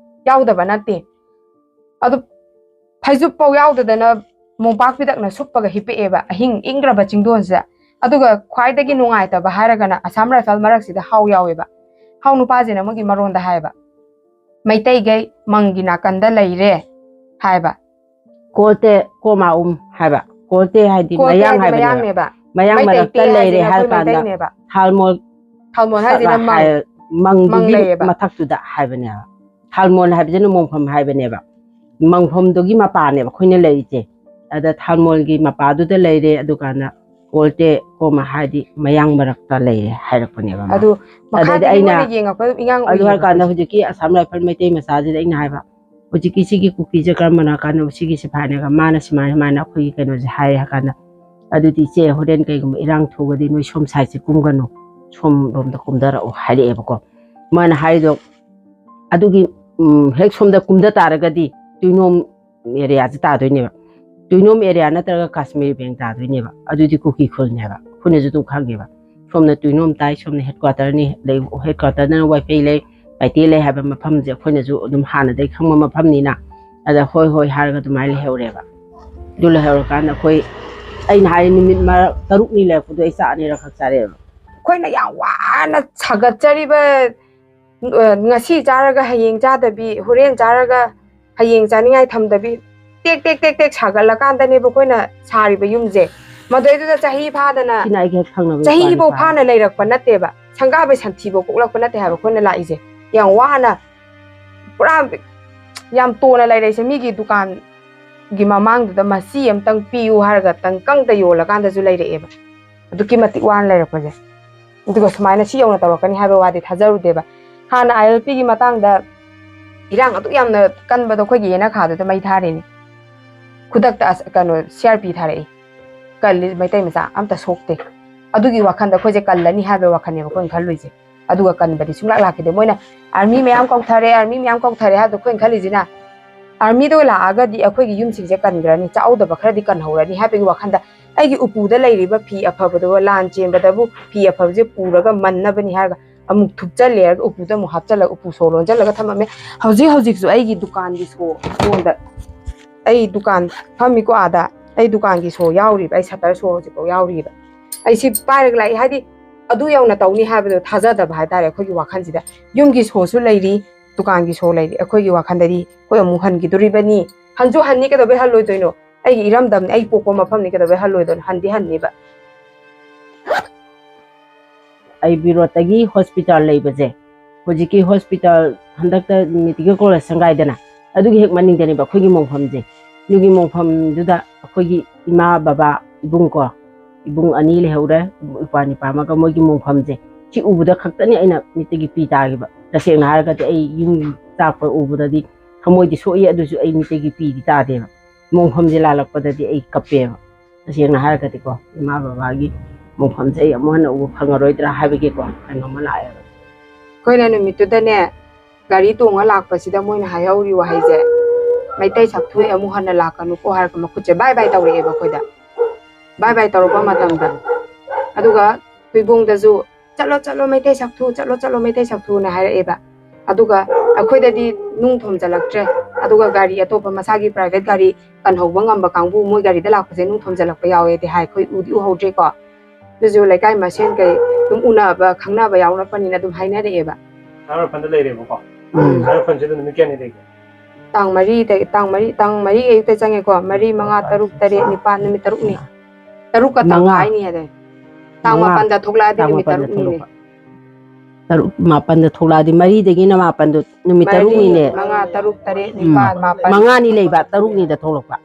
ꯌꯥꯎꯗꯕ ꯅꯠꯇꯦ꯫ ꯑꯗꯨ ꯐꯩꯖꯨꯞ ꯐꯥꯎ ꯌꯥꯎꯗꯗꯅ ꯃꯣꯝꯄꯥꯛ ꯐꯤꯗꯛꯅ ꯁꯨꯞꯄꯒ ꯍꯤꯞꯄꯛꯑꯦꯕ ꯑꯍꯤꯡ ꯏꯪꯈ꯭ꯔꯕ ꯆꯤꯡꯗꯣꯟꯁꯤꯗ꯫ ꯑꯗꯨꯒ ꯈ꯭ꯋꯥꯏꯗꯒꯤ ꯅꯨꯡꯉꯥꯏꯇꯕ ꯍꯥꯏꯔꯒꯅ ꯑꯁꯥꯝ ꯔꯥꯏꯐꯜ ꯃꯔꯛꯁꯤꯗ ꯍꯥꯎ ꯌꯥꯎꯋꯦꯕ꯫ ꯍꯥꯎ ꯅꯨꯄꯥꯁꯤꯅ ꯃꯣꯏꯒꯤ ꯃꯔꯣꯟꯗ ꯍꯥꯏꯕ, "ꯃꯩꯇꯩꯒꯩ ꯃꯪꯒꯤ ꯅꯥꯀꯟꯗ ꯂꯩꯔꯦ" ꯍꯥꯏꯕ꯫ ꯀꯣꯜꯇꯦ ꯀꯣꯃꯥ ꯎꯝ ꯍꯥꯏꯕ꯫ ꯀꯣꯜꯇꯦ ꯍꯥꯏꯗꯤ ꯀꯣꯜꯇꯦ ꯃꯌꯥꯡ ꯍꯥꯏꯗꯤ ꯍꯥꯏꯕꯅꯦꯕ꯫ ꯃꯌꯥꯡꯅꯦꯕ꯫ ꯃꯌꯥꯡ ꯃꯩꯇꯩ ꯃꯔꯛꯇ ꯇꯦ ꯂꯩꯔꯦ ꯍꯥꯏꯁꯤꯅ ꯍꯥꯏꯔ ꯑꯩꯈꯣꯏ ꯀꯥꯟꯗ ꯃꯩꯇꯩꯅꯦꯕ꯫ ꯍꯥꯜꯃꯣꯜ ꯍꯥꯜꯃꯣꯜ ꯍꯥꯏꯁꯤꯅ ꯁꯛꯂꯥ ꯃꯪ꯫ ꯍꯥꯏ-, ꯃꯪ ꯃꯪꯗꯨꯒꯤ ꯂꯩꯌꯦꯕ꯫ ꯃꯊꯛꯇꯨꯗ ꯍꯥꯏꯕꯅꯦꯕ꯫ ꯊꯥꯜꯃꯣꯜ ꯍꯥꯏꯕꯁꯤꯅ ꯃꯣꯡꯐꯝ ꯍꯥꯏꯕꯅꯦꯕ꯫ ꯃꯪꯐꯝꯗꯨꯒꯤ ꯃꯄꯥꯅꯦꯕ ꯑꯩꯈꯣꯏꯅ ꯂꯩꯔꯤꯁꯦ꯫ ꯑꯗ ꯊꯥꯜꯃꯣꯜꯒꯤ ꯃꯄꯥꯗꯨꯗ ꯂꯩꯔꯦ, ꯑꯗꯨꯀꯥꯟꯗ ꯑꯣꯜꯇꯦ ꯀꯣꯃ ꯍꯥꯏꯗꯤ ꯃꯌꯥꯡ ꯃꯔꯛꯇ ꯂꯩꯔꯦ ꯍꯥꯏꯔꯛꯄꯅꯦꯕ ꯃꯥ꯫ ꯑꯗꯨ ꯑꯗꯩꯗꯤ ꯃꯈꯥꯗꯒꯤ ꯑꯩꯅ ꯃꯣꯏꯅ ꯌꯦꯡꯉꯛꯄ ꯏꯉꯥꯡ ꯑꯗꯨ ꯎꯏꯌꯦꯕ ꯍꯥꯏꯔꯀꯥꯟꯗ ꯑꯩꯈꯣꯏꯁꯦ꯫ ꯍꯧꯖꯤꯛꯀꯤ ꯑꯁꯥꯝ ꯔꯥꯏꯐꯜ ꯃꯩꯇꯩ ꯃꯆꯥꯁꯤꯗ ꯑꯩꯅ ꯍꯥꯏꯕ, ꯍꯧꯖꯤꯛꯀꯤ ꯁꯤꯒꯤ ꯀꯨꯀꯤꯁꯦ ꯀꯔꯝꯕꯅꯣ ꯍꯥꯏ ꯀꯥꯟꯗ ꯁꯤꯒꯤꯁꯦ ꯐꯥꯏꯅꯦꯒ ꯃꯥꯅ ꯁꯨꯃꯥꯏꯅ ꯁꯨꯃꯥꯏꯅ ꯑꯩꯈꯣꯏꯒꯤ ꯀꯩꯅꯣꯁꯦ ꯍꯥꯏꯔꯦ ꯍꯥꯏ ꯀꯥꯟꯗ, ꯑꯗꯨꯗꯤ ꯏꯆꯦ ꯍꯣꯔꯦꯟ ꯀꯩꯒꯨꯝꯕ ꯏꯔꯥꯡ ꯊꯣꯛꯑꯗꯤ ꯅꯣꯏ ꯁꯣꯝ ꯁꯥꯏꯠꯁꯦ ꯀꯨꯝꯒꯅꯨ, ꯁꯣꯝ ꯂꯣꯝꯗ ꯀꯨꯝꯊꯔꯛꯑꯣ ꯍꯥꯏꯔꯛꯑꯦꯕꯀꯣ꯫ ꯃꯥꯅ ꯍꯥꯏꯔꯤꯗꯣ ꯑꯗꯨꯒꯤ, ꯎꯝ, ꯍꯦꯛ ꯁꯣꯝꯗ ꯀꯨꯝꯊ ꯇꯥꯔꯒꯗꯤ ꯇꯨꯏꯅꯣꯝ ꯑꯦꯔꯤꯌꯥꯁꯦ ꯇꯥꯗꯣꯏꯅꯦꯕ꯫ ꯇꯨꯏꯅꯣꯝ ꯑꯦꯔꯤꯌꯥ ꯅꯠꯇ꯭ꯔꯒ ꯀꯥꯁꯃꯤꯔ ꯕꯦꯡ ꯇꯥꯗꯣꯏꯅꯦꯕ꯫ ꯑꯗꯨꯗꯤ ꯀꯨꯀꯤ ꯈꯨꯜꯅꯦꯕ꯫ ꯑꯩꯈꯣꯏꯅꯁꯨ ꯑꯗꯨꯝ ꯈꯪꯉꯦꯕ꯫ ꯁꯣꯝꯅ ꯇꯨꯏꯅꯣꯝ ꯇꯥꯏ, ꯁꯣꯝꯅ ꯍꯦꯗꯀ꯭ꯋꯥꯇꯔꯅꯤ, ꯂꯩ, ꯍꯦꯗꯀ꯭ꯋꯥꯇꯔꯗꯅ ꯋꯥꯏꯐꯩ ꯂꯩ, ꯄꯥꯏꯇꯦ ꯂꯩ ꯍꯥꯏꯕ ꯃꯐꯝꯁꯦ ꯑꯩꯈꯣꯏꯅꯁꯨ ꯑꯗꯨꯝ ꯍꯥꯟꯅꯗꯒꯤ ꯈꯪꯕ ꯃꯐꯝꯅꯤꯅ꯫ ꯑꯗ ꯍꯣꯏ ꯍꯣꯏ ꯍꯥꯏꯔꯒ ꯑꯗꯨꯃꯥꯏꯅ ꯂꯩꯍꯧꯔꯦꯕ꯫ ꯑꯗꯨ ꯂꯩꯍꯧꯔꯀꯥꯟꯗ ꯑꯩꯈꯣꯏ, ꯑꯩꯅ ꯍꯥꯏ ꯅꯨꯃꯤꯠ ꯃꯔꯛ ꯇꯔꯨꯛꯅꯤ ꯂꯩꯔꯛꯄꯗꯣ ꯑꯩ ꯆꯥꯛ ꯑꯅꯤꯔꯛꯈꯛ ꯆꯥꯔꯛꯑꯦꯕ꯫ ꯑꯩꯈꯣꯏꯅ ꯌꯥꯝ ꯋꯥꯅ ꯁꯥꯒꯠꯆꯔꯤꯕ, ꯑ, ꯉꯁꯤ ꯆꯥꯔꯒ ꯍꯌꯦꯡ ꯆꯥꯗꯕꯤ, ꯍꯣꯔꯦꯟ ꯆꯥꯔꯒ ꯍꯌꯦꯡ ꯆꯥꯅꯤꯡꯉꯥꯏ ꯊꯝꯗꯕꯤ, ꯇꯦꯛ ꯇꯦꯛ ꯇꯦꯛ ꯇꯦꯛ ꯁꯥꯒꯠꯂꯀꯥꯟꯗꯅꯦꯕ ꯑꯩꯈꯣꯏꯅ ꯁꯥꯔꯤꯕ ꯌꯨꯝꯁꯦ꯫ ꯃꯗꯩꯗꯨꯗ ꯆꯍꯤ ꯐꯥꯗꯅ, ꯁꯤꯅ ꯑꯩꯒꯤ ꯍꯦꯛ ꯊꯪꯅꯕ ꯆꯍꯤꯐꯧ ꯅꯨꯄꯥꯅꯤ꯫ ꯐꯥꯅ ꯂꯩꯔꯛꯄ ꯅꯠꯇꯦꯕ, ꯁꯪꯒꯥꯕꯩ ꯁꯟꯊꯤꯐꯧ ꯀꯣꯛꯂꯛꯄ ꯅꯠꯇꯦ ꯍꯥꯏꯕ ꯑꯩꯈꯣꯏꯅ ꯂꯥꯛꯏꯁꯦ꯫ ꯌꯥꯝ ꯋꯥꯅ, ꯄꯨꯔꯥ ꯌꯥꯝ ꯇꯣꯟꯅ ꯂꯩꯔꯛꯏꯁꯦ꯫ ꯃꯤꯒꯤ ꯗꯨꯀꯥꯟꯒꯤ ꯃꯃꯥꯡꯗꯨꯗ ꯃꯆꯤ ꯑꯃꯇꯪ ꯄꯤꯌꯨ ꯍꯥꯏꯔꯒ ꯇꯪꯀꯪꯇ ꯌꯣꯜꯂꯀꯥꯟꯗꯁꯨ ꯂꯩꯔꯛꯑꯦꯕ꯫ ꯑꯗꯨꯛꯀꯤ ꯃꯇꯤꯛ ꯋꯥꯅ ꯂꯩꯔꯛꯄꯁꯦ꯫ ꯑꯗꯨꯒ ꯁꯨꯃꯥꯏꯅ ꯁꯤ ꯌꯧꯅ ꯇꯧꯔꯛꯀꯅꯤ ꯍꯥꯏꯕ ꯋꯥꯗꯤ ꯊꯥꯖꯔꯨꯗꯦꯕ꯫ ꯍꯥꯟꯅ ꯑꯥꯏ ꯑꯦꯜ ꯄꯤꯒꯤ ꯃꯇꯥꯡꯗ ꯏꯔꯥꯡ ꯑꯗꯨꯛ ꯌꯥꯝꯅ ꯀꯟꯕꯗꯣ ꯑꯩꯈꯣꯏꯒꯤ ꯌꯦꯅꯈꯥꯗꯨꯗ ꯃꯩ ꯊꯥꯔꯤꯅꯤ꯫ ꯈꯨꯗꯛꯇ ꯑꯁ, ꯀꯩꯅꯣ, ꯁꯤ ꯑꯥꯔ ꯄꯤ ꯊꯥꯔꯛꯏ꯫ ꯀꯜꯂꯤ ꯃꯩꯇꯩ ꯃꯆꯥ ꯑꯝꯇ ꯁꯣꯛꯇꯦ꯫ ꯑꯗꯨꯒꯤ ꯋꯥꯈꯟꯗ ꯑꯩꯈꯣꯏꯁꯦ ꯀꯜꯂꯅꯤ ꯍꯥꯏꯕ ꯋꯥꯈꯜꯅꯦꯕ ꯑꯩꯈꯣꯏꯅ ꯈꯜꯂꯨꯏꯁꯦ꯫ ꯑꯗꯨꯒ ꯀꯟꯕꯗꯤ ꯁꯨꯡꯂꯥꯛ ꯂꯥꯛꯈꯤꯗꯦ꯫ ꯃꯣꯏꯅ ꯑꯥꯔꯃꯤ ꯃꯌꯥꯝ ꯀꯧꯊꯔꯦ, ꯑꯥꯔꯃꯤ ꯃꯌꯥꯝ ꯀꯧꯊꯔꯦ ꯍꯥꯏꯕꯗꯣ ꯑꯩꯈꯣꯏꯅ ꯈꯜꯂꯤꯁꯤꯅ ꯑꯥꯔꯃꯤꯗꯣ ꯂꯥꯛꯑꯒꯗꯤ ꯑꯩꯈꯣꯏꯒꯤ ꯌꯨꯝꯁꯤꯡꯁꯦ ꯀꯟꯈ꯭ꯔꯅꯤ, ꯆꯥꯍꯧꯗꯕ ꯈꯔꯗꯤ ꯀꯟꯍꯧꯔꯅꯤ ꯍꯥꯏꯕꯒꯤ ꯋꯥꯈꯟꯗ ꯑꯩꯒꯤ ꯎꯄꯨꯗ ꯂꯩꯔꯤꯕ ꯐꯤ ꯑꯐꯕꯗꯨꯕꯨ, ꯂꯥꯟ ꯆꯦꯟꯕꯗꯕꯨ ꯐꯤ ꯑꯐꯕꯁꯦ ꯄꯨꯔꯒ ꯃꯟꯅꯕꯅꯤ ꯍꯥꯏꯔꯒ ꯑꯃꯨꯛ ꯊꯨꯞꯆꯜꯂꯦ, ꯍꯥꯏꯔꯒ ꯎꯄꯨꯗ ꯑꯃꯨꯛ ꯍꯥꯞꯆꯜꯂꯒ ꯎꯄꯨ ꯁꯣ ꯂꯣꯟꯁꯤꯜꯂꯒ ꯊꯝꯃꯝꯃꯦ꯫ ꯍꯧꯖꯤꯛ ꯍꯧꯖꯤꯛꯁꯨ ꯑꯩꯒꯤ ꯗꯨꯀꯥꯟꯒꯤ ꯁꯣ ꯁꯣꯝꯗ, ꯑꯩ ꯗꯨꯀꯥꯟ ꯐꯝꯃꯤꯀꯣ ꯑꯥꯗ, ꯑꯩ ꯗꯨꯀꯥꯟꯒꯤ ꯁꯣ ꯌꯥꯎꯔꯤꯕ, ꯑꯩ ꯁꯇꯔ ꯁꯣ ꯍꯧꯖꯤꯛꯐꯥꯎ ꯌꯥꯎꯔꯤꯕ꯫ ꯑꯩ ꯁꯤ ꯄꯥꯏꯔꯒ ꯂꯥꯛꯏ ꯍꯥꯏꯗꯤ ꯑꯗꯨ ꯌꯧꯅ ꯇꯧꯅꯤ ꯍꯥꯏꯕꯗꯣ ꯊꯥꯖꯗꯕ ꯍꯥꯏꯇꯥꯔꯦ ꯑꯩꯈꯣꯏꯒꯤ ꯋꯥꯈꯜꯁꯤꯗ꯫ ꯌꯨꯝꯒꯤ ꯁꯣꯁꯨ ꯂꯩꯔꯤ, ꯗꯨꯀꯥꯟꯒꯤ ꯁꯣ ꯂꯩꯔꯤ꯫ ꯑꯩꯈꯣꯏꯒꯤ ꯋꯥꯈꯜꯗꯗꯤ ꯑꯩꯈꯣꯏ ꯑꯃꯨꯛ ꯍꯟꯈꯤꯗꯣꯔꯤꯕꯅꯤ, ꯍꯟꯁꯨ ꯍꯟꯅꯤ, ꯀꯩꯗꯧꯕꯩ ꯍꯜꯂꯣꯏꯗꯣꯏꯅꯣ? ꯑꯩꯒꯤ ꯏꯔꯝꯗꯝꯅꯤ, ꯑꯩ ꯄꯣꯛꯄ ꯃꯐꯝꯅꯤ, ꯀꯩꯗꯧꯕꯩ ꯍꯜꯂꯣꯏꯗꯣꯏꯅꯣ? ꯍꯟꯗꯤ ꯍꯟꯅꯤꯕ꯫ ꯑꯩ ꯕꯤ ꯔꯣꯗꯇꯒꯤ ꯍꯣꯁꯄꯤꯇꯥꯜ ꯂꯩꯕꯁꯦ, ꯍꯧꯖꯤꯛꯀꯤ ꯍꯣꯁꯄꯤꯇꯥꯜ ꯍꯟꯗꯛꯇ ꯃꯦꯗꯤꯀꯦꯜ ꯀꯣꯂꯦꯖ ꯁꯪꯒꯥꯏꯗꯅ, ꯑꯗꯨꯒꯤ ꯍꯦꯛ ꯃꯅꯤꯡꯗꯅꯦꯕ ꯑꯩꯈꯣꯏꯒꯤ ꯃꯣꯡꯐꯝꯁꯦ꯫ ꯑꯗꯨꯒꯤ ꯃꯣꯡꯐꯝꯗꯨꯗ ꯑꯩꯈꯣꯏꯒꯤ ꯏꯃꯥ, ꯕꯕꯥ, ꯏꯕꯨꯡ ꯀꯣ, ꯏꯕꯨꯡ ꯑꯅꯤ ꯂꯩꯍꯧꯔꯦ, ꯏꯄ꯭ꯋꯥ ꯅꯤꯄꯥ ꯑꯃꯒ꯫ ꯃꯣꯏꯒꯤ ꯃꯣꯡꯐꯝꯁꯦ ꯁꯤ ꯎꯕꯗ ꯈꯛꯇꯅꯤ ꯑꯩꯅ ꯃꯤꯠꯇꯒꯤ ꯄꯤ ꯇꯥꯈꯤꯕ꯫ ꯇꯁꯦꯡꯅ ꯍꯥꯏꯔꯒꯗꯤ ꯑꯩ ꯌꯨꯝ ꯆꯥꯛꯄ ꯎꯕꯗꯗꯤ ꯊꯃꯣꯏꯗꯤ ꯁꯣꯛꯏ, ꯑꯗꯨꯁꯨ ꯑꯩ ꯃꯤꯠꯇꯒꯤ ꯄꯤꯗꯤ ꯇꯥꯗꯦꯕ꯫ ꯃꯣꯡꯐꯝꯁꯦ ꯂꯥꯜꯂꯛꯄꯗꯗꯤ ꯑꯩ ꯀꯞꯄꯦꯕ꯫ ꯇꯁꯦꯡꯅ ꯍꯥꯏꯔꯒꯗꯤꯀꯣ, ꯏꯃꯥ ꯕꯕꯥꯒꯤ ꯃꯣꯡꯐꯝꯁꯦ ꯑꯩ ꯑꯃꯨꯛ ꯍꯟꯅ ꯎꯕ ꯐꯪꯉꯔꯣꯏꯗ꯭ꯔꯥ ꯍꯥꯏꯕꯒꯤꯀꯣ ꯀꯩꯅꯣꯝꯃ ꯂꯥꯛꯑꯦꯕ꯫ ꯑꯩꯈꯣꯏꯅ ꯅꯨꯃꯤꯠꯇꯨꯗꯅꯦ, ꯒꯥꯔꯤ ꯇꯣꯡꯉ ꯂꯥꯛꯄꯁꯤꯗ ꯃꯣꯏꯅ ꯍꯥꯏꯍꯧꯔꯤ ꯋꯥꯍꯩꯁꯦ, "ꯃꯩꯇꯩ ꯁꯛꯊꯨ ꯑꯃꯨꯛ ꯍꯟꯅ ꯂꯥꯛꯀꯅꯨꯀꯣ" ꯍꯥꯏꯔꯒ ꯃꯈꯨꯠꯁꯦ ꯕꯥꯏ ꯕꯥꯏ ꯇꯧꯔꯛꯑꯦꯕ ꯑꯩꯈꯣꯏꯗ꯫ ꯕꯥꯏ ꯕꯥꯏ ꯇꯧꯔꯛꯄ ꯃꯇꯝꯗ, ꯑꯗꯨꯒ ꯊꯣꯏꯕꯣꯡꯗꯁꯨ, "ꯆꯠꯂꯣ, ꯆꯠꯂꯣ, ꯃꯩꯇꯩ ꯁꯛꯊꯨ, ꯆꯠꯂꯣ, ꯆꯠꯂꯣ, ꯃꯩꯇꯩ ꯁꯛꯊꯨꯅ" ꯍꯥꯏꯔꯛꯑꯦꯕ꯫ ꯑꯗꯨꯒ ꯑꯩꯈꯣꯏꯗꯗꯤ ꯅꯨꯡ ꯊꯣꯝꯖꯤꯜꯂꯛꯇ꯭ꯔꯦ꯫ ꯑꯗꯨꯒ ꯒꯥꯔꯤ ꯑꯇꯣꯞꯄ ꯃꯁꯥꯒꯤ ꯄ꯭ꯔꯥꯏꯚꯦꯠ ꯒꯥꯔꯤ ꯀꯟꯍꯧꯕ ꯉꯝꯕ ꯀꯥꯡꯕꯨ ꯃꯣꯏ ꯒꯥꯔꯤꯗ ꯂꯥꯛꯄꯁꯦ ꯅꯨꯡ ꯊꯣꯝꯖꯤꯜꯂꯛꯄ ꯌꯥꯎꯋꯦꯗꯤ ꯍꯥꯏ, ꯑꯩꯈꯣꯏ ꯎꯗꯤ ꯎꯍꯧꯗ꯭ꯔꯦꯀꯣ꯫ ꯑꯗꯨꯁꯨ ꯂꯩꯀꯥꯏ ꯃꯁꯦꯟ ꯀꯩ ꯑꯗꯨꯝ ꯎꯅꯕ ꯈꯪꯅꯕ ꯌꯥꯎꯔꯛꯄꯅꯤꯅ ꯑꯗꯨꯝ ꯍꯥꯏꯅꯔꯛꯑꯦꯕ꯫ ꯁꯥꯔ ꯐꯟꯗ ꯂꯩꯔꯦꯕꯀꯣ꯫ ꯎꯝ꯫ ꯁꯥꯔ ꯐꯟꯁꯤꯗ ꯅꯨꯃꯤꯠ ꯀꯌꯥꯅꯤ ꯂꯩꯒꯦ? ꯇꯥꯡ ꯃꯔꯤꯗꯒꯤ, ꯇꯥꯡ ꯃꯔꯤ, ꯇꯥꯡ ꯃꯔꯤ ꯑꯌꯨꯛꯇ ꯆꯪꯉꯦꯀꯣ꯫ ꯃꯔꯤ, ꯃꯉꯥ, ꯇꯔꯨꯛ, ꯇꯔꯦꯠ, ꯅꯤꯄꯥꯜ, ꯅꯨꯃꯤꯠ ꯇꯔꯨꯛꯅꯤ꯫ ꯇꯔꯨꯛꯀ ꯃꯉꯥ꯫ ꯇꯪꯈꯥꯏꯅꯤ ꯍꯥꯏꯗꯥꯏ? ꯇꯥꯡ ꯃꯉꯥ꯫ ꯃꯥꯄꯟꯗ ꯊꯣꯛꯂꯛꯑꯗꯤ ꯇꯥꯡ ꯅꯨꯃꯤꯠ ꯃꯥꯄꯟꯗ ꯇꯔꯨꯛꯅꯤꯅꯦ꯫ ꯊꯣꯛꯂꯛꯄ꯫ ꯇꯔꯨꯛ, ꯃꯥꯄꯟꯗ ꯊꯣꯛꯂꯛꯑꯗꯤ ꯃꯔꯤꯗꯒꯤꯅ ꯃꯥꯄꯟꯗꯣ ꯅꯨꯃꯤꯠ ꯃꯔꯤ, ꯇꯔꯨꯛꯅꯤꯅꯦ꯫ ꯃꯉꯥ, ꯇꯔꯨꯛ, ꯇꯔꯦꯠ, ꯎꯝ꯫ ꯅꯤꯄꯥꯜ, ꯃꯥꯄꯟ꯫ ꯃꯉꯥꯅꯤ ꯂꯩꯕ, ꯇꯔꯨꯛꯅꯤꯗ ꯊꯣꯛꯂꯛꯄ꯫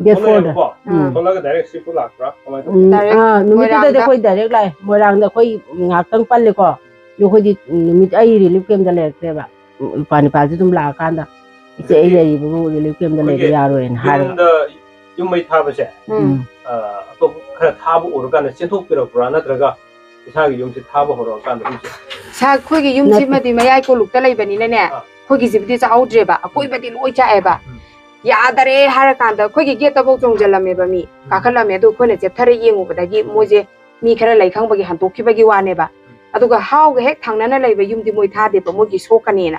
ꯗꯦꯠ ꯐꯣꯔꯗ꯫ ꯊꯣꯛꯂꯛꯑꯦꯕꯀꯣ? ꯎꯝ꯫ ꯊꯣꯛꯂꯛꯑꯒ ꯗꯥꯏꯔꯦꯛ ꯁꯤꯐꯥꯎ ꯂꯥꯛꯄ꯭ꯔꯥ? ꯀꯃꯥꯏꯅ ꯇꯧꯒꯦ? ꯎꯝ, ꯗꯥꯏꯔꯦꯛ ꯑꯥ, ꯅꯨꯃꯤꯠꯇꯨꯗꯗꯤ ꯃꯣꯏꯔꯥꯡꯗ꯫ ꯑꯩꯈꯣꯏ ꯗꯥꯏꯔꯦꯛ ꯂꯥꯛꯑꯦ꯫ ꯃꯣꯏꯔꯥꯡꯗ ꯑꯩꯈꯣꯏ ꯉꯥꯏꯍꯥꯛꯇꯪ ꯄꯜꯂꯦꯀꯣ꯫ ꯑꯗꯣ ꯑꯩꯈꯣꯏꯗꯤ ꯅꯨꯃꯤꯠ, ꯑꯩ ꯔꯤꯂꯤꯐ ꯀꯦꯝꯞꯇ ꯂꯩꯔꯛꯇ꯭ꯔꯦꯕ꯫ ꯏꯄꯥ ꯅꯤꯄꯥꯁꯨ ꯑꯗꯨꯝ ꯂꯥꯛꯑꯀꯥꯟꯗ, "ꯏꯆꯦ, ꯑꯩ ꯑꯗꯨꯗꯤ ꯂꯩꯔꯤꯕꯕꯨ ꯔꯤꯂꯤꯐ ꯀꯦꯝꯞꯇ ꯂꯩꯕ ꯑꯩꯈꯣꯏꯒꯤ ꯌꯥꯔꯣꯏꯅ" ꯍꯥꯏꯔꯒ꯫ ꯌꯨꯝꯗ ꯌꯨꯝ ꯃꯩ ꯊꯥꯕꯁꯦ, ꯎꯝ꯫ ꯎꯝ꯫ ꯑ, ꯑꯇꯣꯞꯄ ꯈꯔ ꯊꯥꯕ ꯎꯔꯀꯥꯟꯗ ꯆꯦꯟꯊꯣꯛꯄꯤꯔꯛꯄ꯭ꯔꯥ, ꯅꯠꯇ꯭ꯔꯒ ꯏꯁꯥꯒꯤ ꯌꯨꯝꯁꯦ ꯊꯥꯕ ꯍꯧꯔꯛꯑꯀꯥꯟꯗ ꯑꯗꯨꯝ ꯆꯦꯟ- ꯁꯥ-, ꯑꯩꯈꯣꯏꯒꯤ ꯅꯠꯇꯦ꯫ ꯌꯨꯝꯁꯤꯃꯗꯤ ꯃꯌꯥꯏ ꯀꯣꯂꯨꯛꯇ ꯂꯩꯕꯅꯤꯅꯅꯦ, ꯑꯥ꯫ ꯑꯩꯈꯣꯏꯒꯤꯁꯤꯕꯨꯗꯤ ꯆꯥꯍꯧꯗ꯭ꯔꯦꯕ, ꯑꯀꯣꯏꯕꯗꯤ ꯂꯣꯏ ꯆꯥꯛꯑꯦꯕ꯫ ꯎꯝ꯫ ꯌꯥꯗꯔꯦ ꯍꯥꯏꯔꯀꯥꯟꯗ ꯑꯩꯈꯣꯏꯒꯤ ꯒꯦꯠꯇꯐꯥꯎ ꯆꯣꯡꯁꯤꯜꯂꯝꯃꯦꯕ ꯃꯤ, ꯎꯝ꯫ ꯀꯥꯈꯠꯂꯝꯃꯦ꯫ ꯑꯗꯨ ꯑꯩꯈꯣꯏꯅ ꯆꯦꯞꯊꯔ ꯌꯦꯡꯉꯨꯕꯗꯒꯤ ꯃꯣꯏꯁꯦ ꯃꯤ ꯈꯔ ꯂꯩ ꯈꯪꯕꯒꯤ ꯍꯟꯗꯣꯛꯈꯤꯕꯒꯤ ꯋꯥꯅꯦꯕ꯫ ꯎꯝ꯫ ꯑꯗꯨꯒ ꯍꯥꯎꯒ ꯍꯦꯛ ꯊꯪꯅꯅ ꯂꯩꯕ ꯌꯨꯝꯗꯤ ꯃꯣꯏ ꯊꯥꯗꯦꯕ, ꯃꯣꯏꯒꯤ ꯁꯣꯛꯀꯅꯦꯅ꯫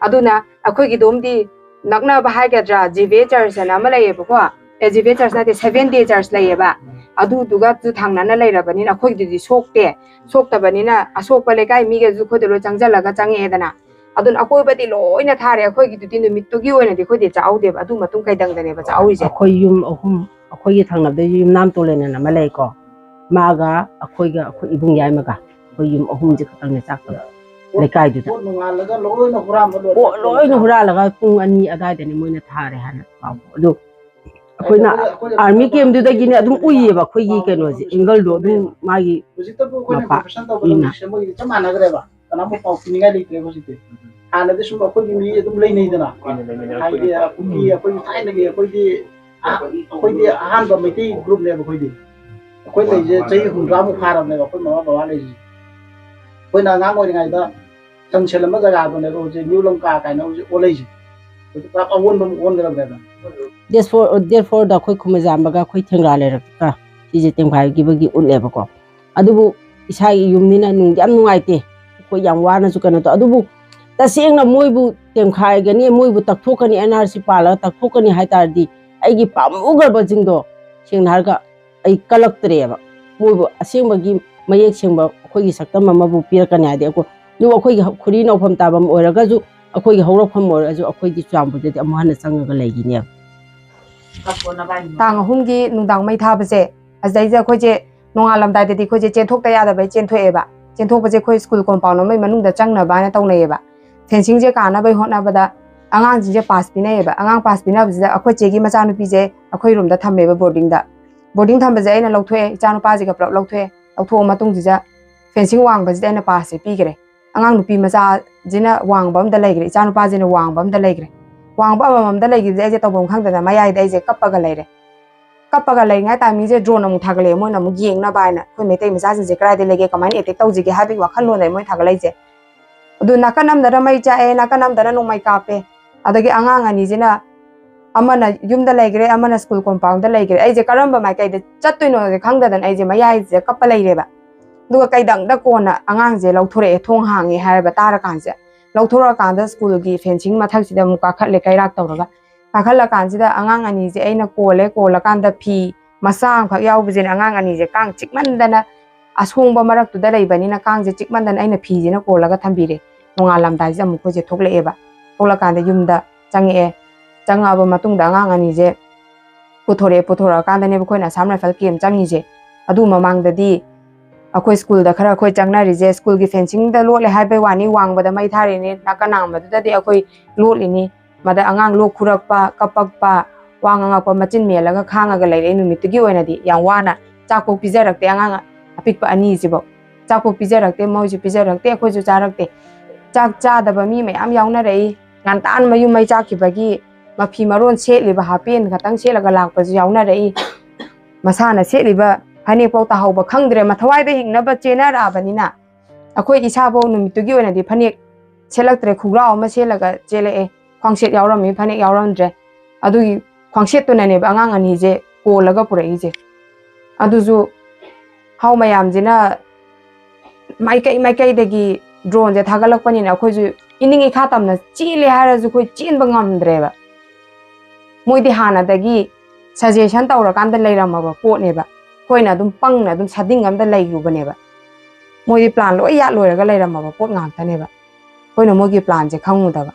ꯑꯗꯨꯅ ꯑꯩꯈꯣꯏꯒꯤꯗꯣꯝꯗꯤ ꯅꯛꯅꯕ ꯍꯥꯏꯒꯗ꯭ꯔꯥ, ꯖꯦ ꯕꯤ ꯑꯦ ꯆꯔꯆ ꯍꯥꯏꯅ ꯑꯃ ꯂꯩꯌꯦꯕꯀꯣ꯫ ꯑꯦ, ꯖꯦ ꯕꯤ ꯑꯦ ꯆꯔꯆ ꯅꯠꯇꯦ, ꯁꯦꯚꯦꯟ ꯗꯦ ꯆꯔꯆ ꯂꯩꯌꯦꯕ꯫ ꯑꯗꯨꯗꯨꯒꯁꯨ ꯊꯪꯅꯅ ꯂꯩꯔꯕꯅꯤꯅ ꯑꯩꯈꯣꯏꯗꯨꯗꯤ ꯁꯣꯛꯇꯦ꯫ ꯁꯣꯛꯇꯕꯅꯤꯅ ꯑꯁꯣꯛꯄ ꯂꯩꯀꯥꯏ ꯃꯤꯒꯁꯨ ꯑꯩꯈꯣꯏꯗ ꯂꯣꯏ ꯆꯪꯁꯤꯜꯂꯒ ꯆꯪꯉꯛꯑꯦꯗꯅ꯫ ꯑꯗꯨꯅ ꯑꯀꯣꯏꯕꯗꯤ ꯂꯣꯏꯅ ꯊꯥꯔꯦ꯫ ꯑꯩꯈꯣꯏꯒꯤꯗꯨꯗꯤ ꯅꯨꯃꯤꯠꯇꯨꯒꯤ ꯑꯣꯏꯅꯗꯤ ꯑꯩꯈꯣꯏꯗꯤ ꯆꯥꯍꯧꯗꯦꯕ꯫ ꯑꯗꯨ ꯃꯇꯨꯡ ꯀꯩꯗꯪꯗꯅꯦꯕ ꯆꯥꯍꯧꯔꯤꯁꯦ꯫ ꯑꯩꯈꯣꯏ ꯌꯨꯝ ꯑꯍꯨꯝ, ꯑꯩꯈꯣꯏꯒꯤ ꯊꯪꯅꯕꯗ ꯌꯨꯝꯅꯥꯝ ꯇꯣꯂꯦꯟ ꯑꯅ ꯑꯃ ꯂꯩꯀꯣ꯫ ꯃꯥꯒ ꯑꯩꯈꯣꯏꯒ, ꯑꯩꯈꯣꯏ ꯏꯕꯨꯡ ꯌꯥꯏꯃꯒ꯫ ꯑꯩꯈꯣꯏ ꯌꯨꯝ ꯑꯍꯨꯝꯁꯦ ꯈꯛꯇꯪꯅꯦ ꯆꯥꯛꯇꯕ ꯂꯩꯀꯥꯏꯗꯨꯗ꯫ ꯄꯣꯠ ꯅꯣꯡꯉꯥꯜꯂꯒ ꯂꯣꯏꯅ ꯍꯨꯔꯥꯟꯕ ꯂꯣꯏꯔꯦ꯫ ꯄꯣꯠ ꯂꯣꯏꯅ ꯍꯨꯔꯥꯜꯂꯒ ꯄꯨꯡ ꯑꯅꯤ ꯑꯗꯥꯏꯗꯅꯤ ꯃꯣꯏꯅ ꯊꯥꯔꯦ ꯍꯥꯏꯅ ꯄꯥꯎ꯫ ꯑꯗꯨ ꯑꯩꯈꯣꯏꯅ ꯑꯩꯈꯣꯏ, ꯑꯩꯈꯣꯏ ꯑꯥꯔꯃꯤ ꯀꯦꯝꯗꯨꯗꯒꯤꯅꯦ ꯑꯗꯨꯝ ꯎꯏꯌꯦꯕ ꯑꯩꯈꯣꯏꯒꯤ ꯀꯩꯅꯣꯁꯦ, ꯑꯦꯡꯒꯜꯗꯣ ꯑꯗꯨꯝ ꯃꯥꯒꯤ ꯍꯧꯖꯤꯛꯇꯕꯨ ꯑꯩꯈꯣꯏꯅ ꯃꯄꯥ ꯀꯣꯄꯔꯦꯁꯟ ꯇꯧꯕꯗ ꯃꯤꯅ꯫ ꯍꯧꯖꯤꯛꯁꯦ ꯃꯣꯏꯒꯤꯗꯤ ꯆꯞ ꯃꯥꯟꯅꯈ꯭ꯔꯦꯕ꯫ ꯀꯅꯥꯝꯕꯨ ꯄꯥꯎ ꯄꯤꯅꯤꯡꯉꯥꯏ ꯂꯩꯇ꯭ꯔꯦꯕ ꯍꯧꯖꯤꯛꯇꯤ꯫ ꯍꯥꯟꯅꯗꯤ ꯁꯨꯝ ꯑꯩꯈꯣꯏꯒꯤ ꯃꯤ ꯑꯗꯨꯝ ꯂꯩꯅꯩꯗꯅ꯫ ꯍꯥꯏꯗꯤ ꯀꯨꯀꯤ ꯑꯩꯈꯣꯏꯒꯤ ꯊꯥꯏꯅꯒꯤ ꯑꯩꯈꯣꯏꯗꯤ ꯑ-, ꯑꯩꯈꯣꯏꯗꯤ ꯑꯍꯥꯟꯕ ꯃꯩꯇꯩ ꯒ꯭ꯔꯨꯞꯅꯦꯕ ꯑꯩꯈꯣꯏꯗꯤ꯫ ꯑꯩꯈꯣꯏ ꯂꯩꯁꯦ ꯆꯍꯤ ꯍꯨꯝꯗ꯭ꯔꯥꯃꯨꯛ ꯐꯥꯔꯕꯅꯦꯕ ꯑꯩꯈꯣꯏ ꯃꯃꯥ ꯕꯕꯥ ꯂꯩꯁꯦ꯫ ꯑꯩꯈꯣꯏꯅ ꯑꯉꯥꯡ ꯑꯣꯏꯔꯤꯉꯩꯗ ꯆꯪꯁꯤꯜꯂꯝꯕ ꯖꯒꯥꯗꯨꯅꯦꯕ ꯍꯧꯖꯤꯛ ꯅ꯭ꯌꯨ ꯂꯝꯀꯥ ꯀꯥꯏꯅ ꯍꯧꯖꯤꯛ ꯑꯣꯜꯂꯛꯏꯁꯦ꯫ ꯍꯧꯖꯤꯛ ꯄꯨꯔꯥ ꯑꯑꯣꯟꯕ ꯑꯃ ꯑꯣꯟꯈ꯭ꯔꯕꯅꯦꯕ꯫ ꯗꯦꯠ ꯐꯣꯔ, ꯗꯦꯠ ꯐꯣꯔꯗ ꯑꯩꯈꯣꯏ ꯈꯨꯃꯩꯖꯥꯝꯕꯒ ꯑꯩꯈꯣꯏ ꯊꯦꯡꯒ꯭ꯔꯥ ꯂꯩꯔꯛꯀ ꯁꯤꯁꯦ ꯇꯦꯝꯈꯥꯏꯈꯤꯕꯒꯤ ꯎꯠꯂꯦꯕꯀꯣ꯫ ꯑꯗꯨꯕꯨ ꯏꯁꯥꯒꯤ ꯌꯨꯝꯅꯤꯅ ꯅꯨꯡꯗꯤ ꯌꯥꯝ ꯅꯨꯡꯉꯥꯏꯇꯦ꯫ ꯑꯩꯈꯣꯏ ꯌꯥꯝ ꯋꯥꯅꯁꯨ ꯀꯩꯅꯣ ꯇꯧ꯫ ꯑꯗꯨꯕꯨ ꯇꯁꯦꯡꯅ ꯃꯣꯏꯕꯨ ꯇꯦꯝꯈꯥꯏꯒꯅꯤ, ꯃꯣꯏꯕꯨ ꯇꯛꯊꯣꯛꯀꯅꯤ, ꯑꯦꯟ ꯑꯥꯔ ꯁꯤ ꯄꯥꯜꯂꯒ ꯇꯛꯊꯣꯛꯀꯅꯤ ꯍꯥꯏ ꯇꯥꯔꯗꯤ ꯑꯩꯒꯤ ꯄꯥꯝꯃꯨꯈ꯭ꯔꯕꯁꯤꯡꯗꯣ ꯁꯦꯡꯅ ꯍꯥꯏꯔꯒ ꯑꯩ ꯀꯜꯂꯛꯇ꯭ꯔꯦꯕ꯫ ꯃꯣꯏꯕꯨ ꯑꯁꯦꯡꯕꯒꯤ ꯃꯌꯦꯛ ꯁꯦꯡꯕ ꯑꯩꯈꯣꯏꯒꯤ ꯁꯛꯇꯝ ꯑꯃꯕꯨ ꯄꯤꯔꯛꯀꯅꯤ ꯍꯥꯏꯗꯤ ꯑꯩꯈꯣꯏ, ꯑꯗꯨꯕꯨ ꯑꯩꯈꯣꯏꯒꯤ ꯈꯨꯔꯤ ꯅꯧꯐꯝ ꯇꯥꯐꯝ ꯑꯣꯏꯔꯒꯁꯨ, ꯑꯩꯈꯣꯏꯒꯤ ꯍꯧꯔꯛꯐꯝ ꯑꯣꯏꯔꯁꯨ ꯑꯩꯈꯣꯏꯗꯤ ꯆꯨꯔꯆꯥꯟꯄꯨꯔꯗꯗꯤ ꯑꯃꯨꯛ ꯍꯟꯅ ꯆꯪꯉꯒ ꯂꯩꯈꯤꯅꯦꯕ꯫ ꯇꯥꯡ ꯑꯍꯨꯝꯒꯤ ꯅꯨꯡꯗꯥꯡ ꯃꯩ ꯊꯥꯕꯁꯦ, ꯑꯁꯤꯗꯩꯁꯤꯗ ꯑꯩꯈꯣꯏꯁꯦ ꯅꯣꯡꯉꯥꯜꯂꯝꯗꯥꯏꯗꯗꯤ ꯑꯩꯈꯣꯏꯁꯦ ꯆꯦꯟꯊꯣꯛꯇ ꯌꯥꯗꯕꯩ ꯆꯦꯟꯊꯣꯛꯑꯦꯕ꯫ ꯆꯦꯟꯊꯣꯛꯄꯁꯦ ꯑꯩꯈꯣꯏ ꯁ꯭ꯀꯨꯜ ꯀꯣꯝꯄꯥꯎꯟ ꯑꯃꯒꯤ ꯃꯅꯨꯡꯗ ꯆꯪꯅꯕ ꯍꯥꯏꯅ ꯇꯧꯅꯩꯌꯦꯕ꯫ ꯐꯦꯟꯁꯤꯡꯁꯦ ꯀꯥꯅꯕꯩ ꯍꯣꯠꯅꯕꯗ ꯑꯉꯥꯡꯁꯤꯡꯁꯦ ꯄꯥꯁ ꯄꯤꯅꯩꯌꯦꯕ꯫ ꯑꯉꯥꯡ ꯄꯥꯁ ꯄꯤꯅꯕꯁꯤꯗ ꯑꯩꯈꯣꯏ ꯆꯦꯒꯤ ꯃꯆꯥꯅꯨꯄꯤꯁꯦ ꯑꯩꯈꯣꯏ ꯔꯨꯝꯗ ꯊꯝꯃꯦꯕ ꯕꯣꯔꯗꯤꯡꯗ꯫ ꯕꯣꯔꯗꯤꯡ ꯊꯝꯕꯁꯦ ꯑꯩꯅ ꯂꯧꯊꯣꯛꯑꯦ, ꯏꯆꯥꯅꯨꯄꯥꯁꯤꯒ ꯄꯨꯂꯞ ꯂꯧꯊꯣꯛꯑꯦ꯫ ꯂꯧꯊꯣꯛꯑ ꯃꯇꯨꯡꯁꯤꯗ ꯐꯦꯟꯁꯤꯡ ꯋꯥꯡꯕꯁꯤꯗ ꯑꯩꯅ ꯄꯥꯁꯁꯦ ꯄꯤꯈ꯭ꯔꯦ꯫ ꯑꯉꯥꯡ ꯅꯨꯄꯤ ꯃꯆꯥꯁꯤꯅ ꯋꯥꯡꯕ ꯑꯝꯗ ꯂꯩꯈ꯭ꯔꯦ, ꯏꯆꯥꯅꯨꯄꯥꯁꯤꯅ ꯋꯥꯡꯕ ꯑꯝꯗ ꯂꯩꯈ꯭ꯔꯦ꯫ ꯋꯥꯡꯕ ꯑꯃꯃꯝꯗ ꯂꯩꯈꯤꯕꯁꯦ ꯑꯩꯁꯦ ꯇꯧꯐꯝ ꯈꯪꯗꯅ ꯃꯌꯥꯏꯗ ꯑꯩꯁꯦ ꯀꯞꯄꯒ ꯂꯩꯔꯦ꯫ ꯀꯞꯄꯒ ꯂꯩꯔꯤꯉꯩ ꯇꯥꯏꯃꯤꯡꯁꯦ ꯗ꯭ꯔꯣꯟ ꯑꯃꯨꯛ ꯊꯥꯒꯠꯂꯛꯑꯦ꯫ ꯃꯣꯏꯅ ꯑꯃꯨꯛ ꯌꯦꯡꯅꯕ ꯍꯥꯏꯅ ꯑꯩꯈꯣꯏ ꯃꯩꯇꯩ ꯃꯆꯥꯁꯤꯡꯁꯦ ꯀꯗꯥꯏꯗ ꯂꯩꯒꯦ, ꯀꯃꯥꯏꯅ ꯑꯦꯇꯦꯛ ꯇꯧꯁꯤꯒꯦ ꯍꯥꯏꯕꯒꯤ ꯋꯥꯈꯜꯂꯣꯟꯗ ꯃꯣꯏ ꯊꯥꯒꯠꯂꯛꯏꯁꯦ꯫ ꯑꯗꯨ ꯅꯥꯀꯟ ꯑꯃꯗꯅ ꯃꯩ ꯆꯥꯛꯑꯦ, ꯅꯥꯀꯟ ꯑꯃꯗꯅ ꯅꯣꯡꯃꯩ ꯀꯥꯞꯄꯦ꯫ ꯑꯗꯒꯤ ꯑꯉꯥꯡ ꯑꯅꯤꯁꯤꯅ ꯑꯃꯅ ꯌꯨꯝꯗ ꯂꯩꯈ꯭ꯔꯦ, ꯑꯃꯅ ꯁ꯭ꯀꯨꯜ ꯀꯣꯝꯄꯥꯎꯟꯗ ꯂꯩꯈ꯭ꯔꯦ꯫ ꯑꯩꯁꯦ ꯀꯔꯝꯕ ꯃꯥꯏꯀꯩꯗ ꯆꯠꯇꯣꯏꯅꯣꯁꯦ ꯈꯪꯗꯗꯅ ꯑꯩꯁꯦ ꯃꯌꯥꯏꯁꯤꯗ ꯀꯞꯄ ꯂꯩꯔꯦꯕ꯫ ꯑꯗꯨꯒ ꯀꯩꯗꯪꯗ ꯀꯣꯟꯅ ꯑꯉꯥꯡꯁꯦ ꯂꯧꯊꯣꯔꯛꯑꯦ, ꯊꯣꯡ ꯍꯥꯡꯉꯦ ꯍꯥꯏꯔꯕ ꯇꯥꯔꯀꯥꯟꯁꯦ꯫ ꯂꯧꯊꯣꯔꯛꯑꯀꯥꯟꯗ ꯁ꯭ꯀꯨꯜꯒꯤ ꯐꯦꯟꯁꯤꯡ ꯃꯊꯛꯁꯤꯗ ꯑꯃꯨꯛ ꯀꯥꯈꯠꯂꯦ ꯀꯩꯔꯥꯛ ꯇꯧꯔꯒ꯫ ꯀꯥꯈꯠꯂꯀꯥꯟꯁꯤꯗ ꯑꯉꯥꯡ ꯑꯅꯤꯁꯦ ꯑꯩꯅ ꯀꯣꯜꯂꯦ, ꯀꯣꯜꯂꯀꯥꯟꯗ ꯐꯤ ꯃꯆꯥ ꯑꯃꯈꯛ ꯌꯥꯎꯕꯁꯤꯅ ꯑꯉꯥꯡ ꯑꯅꯤꯁꯦ ꯀꯥꯡ ꯆꯤꯛꯃꯟꯗꯅ, ꯑꯁꯣꯡꯕ ꯃꯔꯛꯇꯨꯗ ꯂꯩꯕꯅꯤꯅ ꯀꯥꯡꯁꯦ ꯆꯤꯛꯃꯟꯗꯅ ꯑꯩꯅ ꯐꯤꯁꯤꯅ ꯀꯣꯜꯂꯒ ꯊꯝꯕꯤꯔꯦ꯫ ꯅꯣꯡꯉꯥꯜꯂꯝꯗꯥꯏꯁꯤꯗ ꯑꯃꯨꯛ ꯑꯩꯈꯣꯏꯁꯦ ꯊꯣꯛꯂꯛꯑꯦꯕ꯫ ꯊꯣꯛꯂꯀꯥꯟꯗ ꯌꯨꯝꯗ ꯆꯪꯉꯛꯑꯦ꯫ ꯆꯪꯉꯛꯑꯕ ꯃꯇꯨꯡꯗ ꯑꯉꯥꯡ ꯑꯅꯤꯁꯦ ꯄꯨꯊꯣꯔꯛꯑꯦ꯫ ꯄꯨꯊꯣꯔꯛꯑꯀꯥꯟꯗꯅꯦꯕ ꯑꯩꯈꯣꯏꯅ ꯑꯁꯥꯝ ꯔꯥꯏꯐꯜ ꯀꯦꯝ ꯆꯪꯉꯤꯁꯦ꯫ ꯑꯗꯨ ꯃꯃꯥꯡꯗꯗꯤ ꯑꯩꯈꯣꯏ ꯁ꯭ꯀꯨꯜꯗ ꯈꯔ ꯑꯩꯈꯣꯏ ꯆꯪꯅꯔꯤꯁꯦ ꯁ꯭ꯀꯨꯜꯒꯤ ꯐꯦꯟꯁꯤꯡꯗ ꯂꯣꯠꯂꯦ ꯍꯥꯏꯕꯩ ꯋꯥꯅꯤ, ꯋꯥꯡꯕꯗ ꯃꯩ ꯊꯥꯔꯤꯅꯤ, ꯅꯥꯀꯟ ꯅꯥꯝꯕꯗꯨꯗꯗꯤ ꯑꯩꯈꯣꯏ ꯂꯣꯠꯂꯤꯅꯤ꯫ ꯃꯗ ꯑꯉꯥꯡ ꯂꯣꯛ ꯈꯨꯔꯛꯄ, ꯀꯞꯄꯛꯄ, ꯋꯥ ꯉꯥꯡꯉꯛꯄ, ꯃꯆꯤꯟ ꯃꯦꯜꯂꯒ ꯈꯥꯡꯉꯒ ꯂꯩꯔꯛꯑꯦ ꯅꯨꯃꯤꯠꯇꯨꯒꯤ ꯑꯣꯏꯅꯗꯤ꯫ ꯌꯥꯝ ꯋꯥꯅ ꯆꯥꯛꯐꯧ ꯄꯤꯖꯔꯛꯇꯦ ꯑꯉꯥꯡ ꯑꯄꯤꯛꯄ ꯑꯅꯤꯁꯤꯐꯧ꯫ ꯆꯥꯛꯐꯧ ꯄꯤꯖꯔꯛꯇꯦ, ꯃꯣꯏꯁꯨ ꯄꯤꯖꯔꯛꯇꯦ, ꯑꯩꯈꯣꯏꯁꯨ ꯆꯥꯔꯛꯇꯦ꯫ ꯆꯥꯛ ꯆꯥꯗꯕ ꯃꯤ ꯃꯌꯥꯝ ꯌꯥꯎꯅꯔꯛꯏ꯫ ꯉꯟꯇꯥꯅ ꯃꯌꯨꯝ ꯃꯩ ꯆꯥꯛꯈꯤꯕꯒꯤ ꯃꯐꯤ ꯃꯔꯣꯟ ꯁꯦꯠꯂꯤꯕ ꯍꯥꯄꯦꯟ ꯈꯛꯇꯪ ꯁꯦꯠꯂꯒ ꯂꯥꯛꯄꯁꯨ ꯌꯥꯎꯅꯔꯛꯏ꯫ ꯃꯁꯥꯅ ꯁꯦꯠꯂꯤꯕ ꯐꯅꯦꯛꯐꯥꯎ ꯇꯥꯍꯧꯕ ꯈꯪꯗ꯭ꯔꯦ, ꯃꯊꯋꯥꯏꯗ ꯍꯤꯡꯅꯕ ꯆꯦꯟꯅꯔꯛꯑꯕꯅꯤꯅ꯫ ꯑꯩꯈꯣꯏ ꯏꯁꯥꯐꯧ ꯅꯨꯃꯤꯠꯇꯨꯒꯤ ꯑꯣꯏꯅꯗꯤ ꯐꯅꯦꯛ ꯁꯦꯠꯂꯛꯇ꯭ꯔꯦ, ꯈꯣꯡꯒ꯭ꯔꯥꯎ ꯑꯃ ꯁꯦꯠꯂꯒ ꯆꯦꯜꯂꯛꯑꯦ꯫ ꯈ꯭ꯋꯥꯡꯁꯦꯠ ꯌꯥꯎꯔꯝꯃꯤ, ꯐꯅꯦꯛ ꯌꯥꯎꯔꯝꯗ꯭ꯔꯦ꯫ ꯑꯗꯨꯒꯤ ꯈ꯭ꯋꯥꯡꯁꯦꯠꯇꯨꯅꯅꯦꯕ ꯑꯉꯥꯡ ꯑꯅꯤꯁꯦ ꯀꯣꯜꯂꯒ ꯄꯨꯔꯛꯏꯁꯦ꯫ ꯑꯗꯨꯁꯨ ꯍꯥꯎ ꯃꯌꯥꯝꯁꯤꯅ ꯃꯥꯏꯀꯩ ꯃꯥꯏꯀꯩꯗꯒꯤ ꯗ꯭ꯔꯣꯟꯁꯦ ꯊꯥꯒꯠꯂꯛꯄꯅꯤꯅ ꯑꯩꯈꯣꯏꯁꯨ ꯏꯅꯤꯡ ꯏꯈꯥ ꯇꯝꯅ ꯆꯦꯜꯂꯦ ꯍꯥꯏꯔꯁꯨ ꯑꯩꯈꯣꯏ ꯆꯦꯟꯕ ꯉꯝꯗ꯭ꯔꯦꯕ꯫ ꯃꯣꯏꯗꯤ ꯍꯥꯟꯅꯗꯒꯤ ꯁꯖꯦꯁꯟ ꯇꯧꯔꯀꯥꯟꯗ ꯂꯩꯔꯝꯃꯕ ꯄꯣꯠꯅꯦꯕ꯫ ꯑꯩꯈꯣꯏꯅ ꯑꯗꯨꯝ ꯄꯪꯅ ꯑꯗꯨꯝ ꯁꯥꯗꯤꯡ ꯑꯝꯗ ꯂꯩꯔꯨꯕꯅꯦꯕ꯫ ꯃꯣꯏꯗꯤ ꯄ꯭ꯂꯥꯟ ꯂꯣꯏ ꯌꯥꯠ ꯂꯣꯏꯔꯒ ꯂꯩꯔꯝꯃꯕ ꯄꯣꯠ ꯉꯥꯛꯇꯅꯦꯕ꯫ ꯑꯩꯈꯣꯏꯅ ꯃꯣꯏꯒꯤ ꯄ꯭ꯂꯥꯟꯁꯦ ꯈꯪꯉꯨꯗꯕ꯫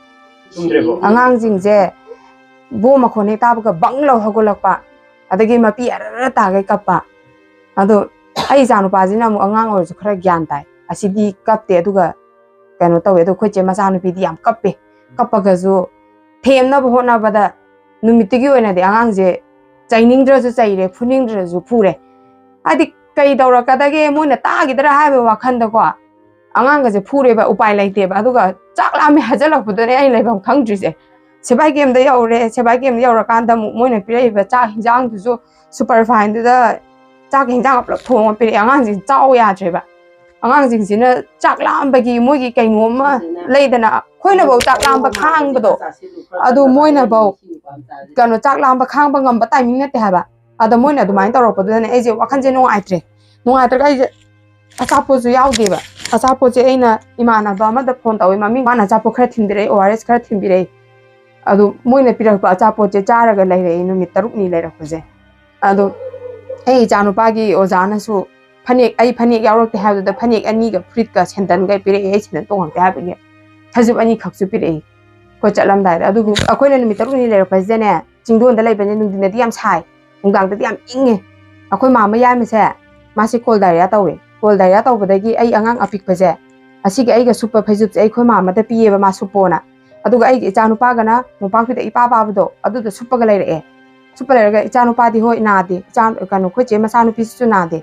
ꯆꯨꯝꯗ꯭ꯔꯦꯀꯣ? ꯑꯉꯥꯡꯁꯤꯡꯁꯦ ꯕꯣꯝ ꯃꯈꯣꯟ ꯍꯦꯛ ꯇꯥꯕꯒ ꯕꯪ ꯂꯧ ꯍꯧꯒꯠꯂꯛꯄ, ꯑꯗꯒꯤ ꯃꯄꯤ ꯑꯔ ꯇꯥꯒꯩ ꯀꯞꯄ꯫ ꯑꯗꯣ ꯑꯩ ꯏꯆꯥ ꯅꯨꯄꯥꯁꯤꯅ ꯑꯃꯨꯛ ꯑꯉꯥꯡ ꯑꯣꯏꯔꯁꯨ ꯈꯔ ꯒ꯭ꯌꯥꯟ ꯇꯥꯏ, ꯑꯁꯤꯗꯤ ꯀꯞꯇꯦ꯫ ꯑꯗꯨꯒ ꯀꯩꯅꯣ ꯇꯧꯋꯦ꯫ ꯑꯗꯣ ꯑꯩꯈꯣꯏ ꯆꯦ ꯃꯆꯥꯅꯨꯄꯤꯗꯤ ꯌꯥꯝ ꯀꯞꯄꯦ꯫ ꯀꯞꯄꯒꯁꯨ ꯊꯦꯝꯅꯕ ꯍꯣꯠꯅꯕꯗ ꯅꯨꯃꯤꯠꯇꯨꯒꯤ ꯑꯣꯏꯅꯗꯤ ꯑꯉꯥꯡꯁꯦ ꯆꯩꯅꯤꯡꯗ꯭ꯔꯁꯨ ꯆꯩꯔꯦ, ꯐꯨꯅꯤꯡꯗ꯭ꯔꯁꯨ ꯐꯨꯔꯦ꯫ ꯍꯥꯏꯗꯤ ꯀꯩ ꯇꯧꯔꯛꯀꯗꯒꯦ, ꯃꯣꯏꯅ ꯇꯥꯈꯤꯗ꯭ꯔꯥ ꯍꯥꯏꯕ ꯋꯥꯈꯟꯗꯀꯣ ꯑꯉꯥꯡꯒꯁꯦ ꯐꯨꯔꯦꯕ, ꯎꯄꯥꯏ ꯂꯩꯇꯦꯕ꯫ ꯑꯗꯨꯒ ꯆꯥꯛ ꯂꯥꯝꯃꯦ ꯍꯥꯏꯖꯜꯂꯛꯄꯗꯨꯅꯦ ꯑꯩ ꯂꯩꯐꯝ ꯈꯪꯗ꯭ꯔꯤꯁꯦ꯫ ꯁꯦꯕꯥꯏ ꯀꯦꯝꯗ ꯌꯧꯔꯦ, ꯁꯦꯕꯥꯏ ꯀꯦꯝꯗ ꯌꯧꯔꯀꯥꯟꯗ ꯑꯃꯨꯛ ꯃꯣꯏꯅ ꯄꯤꯔꯛꯏꯕ ꯆꯥꯛ ꯍꯤꯟꯖꯥꯡꯗꯨꯁꯨ ꯁꯨꯄꯔ ꯐꯥꯏꯟꯗꯨꯗ ꯆꯥꯛ ꯍꯤꯟꯖꯥꯡ ꯄꯨꯂꯞ ꯊꯣꯡꯉ ꯄꯤꯔꯛꯑꯦ꯫ ꯑꯉꯥꯡꯁꯤꯡ ꯆꯥꯎ ꯌꯥꯗ꯭ꯔꯦꯕ꯫ ꯑꯉꯥꯡꯁꯤꯡꯁꯤꯅ ꯆꯥꯛ ꯂꯥꯝꯕꯒꯤ ꯃꯣꯏꯒꯤ ꯀꯩꯅꯣꯝꯃ ꯂꯩꯗꯅ, ꯑꯩꯈꯣꯏꯅꯐꯧ ꯆꯥꯛ ꯂꯥꯝꯕ ꯈꯥꯡꯕꯗꯣ, ꯑꯗꯨ ꯃꯣꯏꯅꯐꯧ ꯀꯩꯅꯣ ꯆꯥꯛ ꯂꯥꯝꯕ ꯈꯥꯡꯕ ꯉꯝꯕ ꯇꯥꯏꯃꯤꯡ ꯅꯠꯇꯦ ꯍꯥꯏꯕ꯫ ꯑꯗ ꯃꯣꯏꯅ ꯑꯗꯨꯃꯥꯏꯅ ꯇꯧꯔꯛꯄꯗꯨꯗꯅꯦ ꯑꯩꯁꯦ ꯋꯥꯈꯜꯁꯦ ꯅꯨꯡꯉꯥꯏꯇ꯭ꯔꯦ꯫ ꯅꯨꯡꯉꯥꯏꯇ꯭ꯔꯒ ꯑꯩꯁꯦ ꯑꯆꯥꯄꯣꯠꯁꯨ ꯌꯥꯎꯗꯦꯕ꯫ ꯑꯆꯥꯄꯣꯠꯁꯦ ꯑꯩꯅ ꯏꯃꯥꯟꯅꯕ ꯑꯃꯗ ꯐꯣꯟ ꯇꯧꯋꯦ, ꯃꯃꯤꯡ, ꯃꯥꯅ ꯑꯆꯥꯄꯣꯠ ꯈꯔ ꯊꯤꯟꯕꯤꯔꯛꯑꯦ, ꯑꯣ ꯑꯥꯔ ꯑꯦꯁ ꯈꯔ ꯊꯤꯟꯕꯤꯔꯛꯑꯦ꯫ ꯑꯗꯨ ꯃꯣꯏꯅ ꯄꯤꯔꯛꯄ ꯑꯆꯥꯄꯣꯠꯁꯦ ꯆꯥꯔꯒ ꯂꯩꯔꯛꯑꯦ ꯅꯨꯃꯤꯠ ꯇꯔꯨꯛꯅꯤ ꯂꯩꯔꯛꯄꯁꯦ꯫ ꯑꯗꯣ ꯑꯩ ꯏꯆꯥꯅꯨꯄꯥꯒꯤ ꯑꯣꯖꯥꯅꯁꯨ ꯐꯅꯦꯛ, ꯑꯩ ꯐꯅꯦꯛ ꯌꯥꯎꯔꯛꯇꯦ ꯍꯥꯏꯕꯗꯨꯗ ꯐꯅꯦꯛ ꯑꯅꯤꯒ ꯐꯨꯔꯤꯠꯀ ꯁꯦꯟꯗꯟꯒ ꯄꯤꯔꯛꯑꯦ, ꯑꯩ ꯁꯦꯟꯗꯟ ꯇꯣꯡꯉꯛꯇꯦ ꯍꯥꯏꯕꯒꯤ ꯐꯩꯖꯨꯞ ꯑꯅꯤꯈꯛꯁꯨ ꯄꯤꯔꯛꯑꯦ꯫ ꯑꯩꯈꯣꯏ ꯆꯠꯂꯝꯗꯥꯏꯗ꯫ ꯑꯗꯨꯕꯨ ꯑꯩꯈꯣꯏꯅ ꯅꯨꯃꯤꯠ ꯇꯔꯨꯛꯅꯤ ꯂꯩꯔꯛꯄꯁꯤꯗꯅꯦ, ꯆꯤꯡꯗꯣꯟꯗ ꯂꯩꯕꯅꯤꯅ ꯅꯨꯡꯊꯤꯟꯗꯗꯤ ꯌꯥꯝ ꯁꯥꯏ, ꯅꯨꯡꯗꯥꯡꯗꯗꯤ ꯌꯥꯝ ꯏꯪꯉꯦ꯫ ꯑꯩꯈꯣꯏ ꯃꯥꯃ ꯌꯥꯏꯃꯁꯦ, ꯃꯥꯁꯦ ꯀꯣꯜ ꯗꯥꯏꯔꯤꯌꯥ ꯇꯧꯋꯦ꯫ ꯀꯣꯜ ꯗꯥꯏꯔꯤꯌꯥ ꯇꯧꯕꯗꯒꯤ ꯑꯩ ꯑꯉꯥꯡ ꯑꯄꯤꯛꯄꯁꯦ, ꯑꯁꯤꯒꯤ ꯑꯩꯒ ꯁꯨꯞꯄ ꯐꯩꯖꯨꯞꯁꯦ ꯑꯩꯈꯣꯏ ꯃꯥ ꯑꯃꯗ ꯄꯤꯌꯦꯕ, ꯃꯥ ꯁꯨꯞꯄꯣꯅ꯫ ꯑꯗꯨꯒ ꯑꯩꯒꯤ ꯏꯆꯥꯅꯨꯄꯥꯒꯅ ꯃꯣꯝꯄꯥꯛꯐꯤꯗꯛ ꯏꯄꯥ ꯄꯥꯕꯗꯣ ꯑꯗꯨꯗ ꯁꯨꯞꯄꯒ ꯂꯩꯔꯛꯑꯦ꯫ ꯁꯨꯞꯄ ꯂꯩꯔꯒ ꯏꯆꯥꯅꯨꯄꯥꯗꯤ ꯍꯣꯏ ꯅꯥꯗꯦ, ꯏꯆꯥ, ꯀꯩꯅꯣ, ꯑꯩꯈꯣꯏ ꯆꯦ ꯃꯆꯥꯅꯨꯄꯤꯁꯤꯁꯨ ꯅꯥꯗꯦ꯫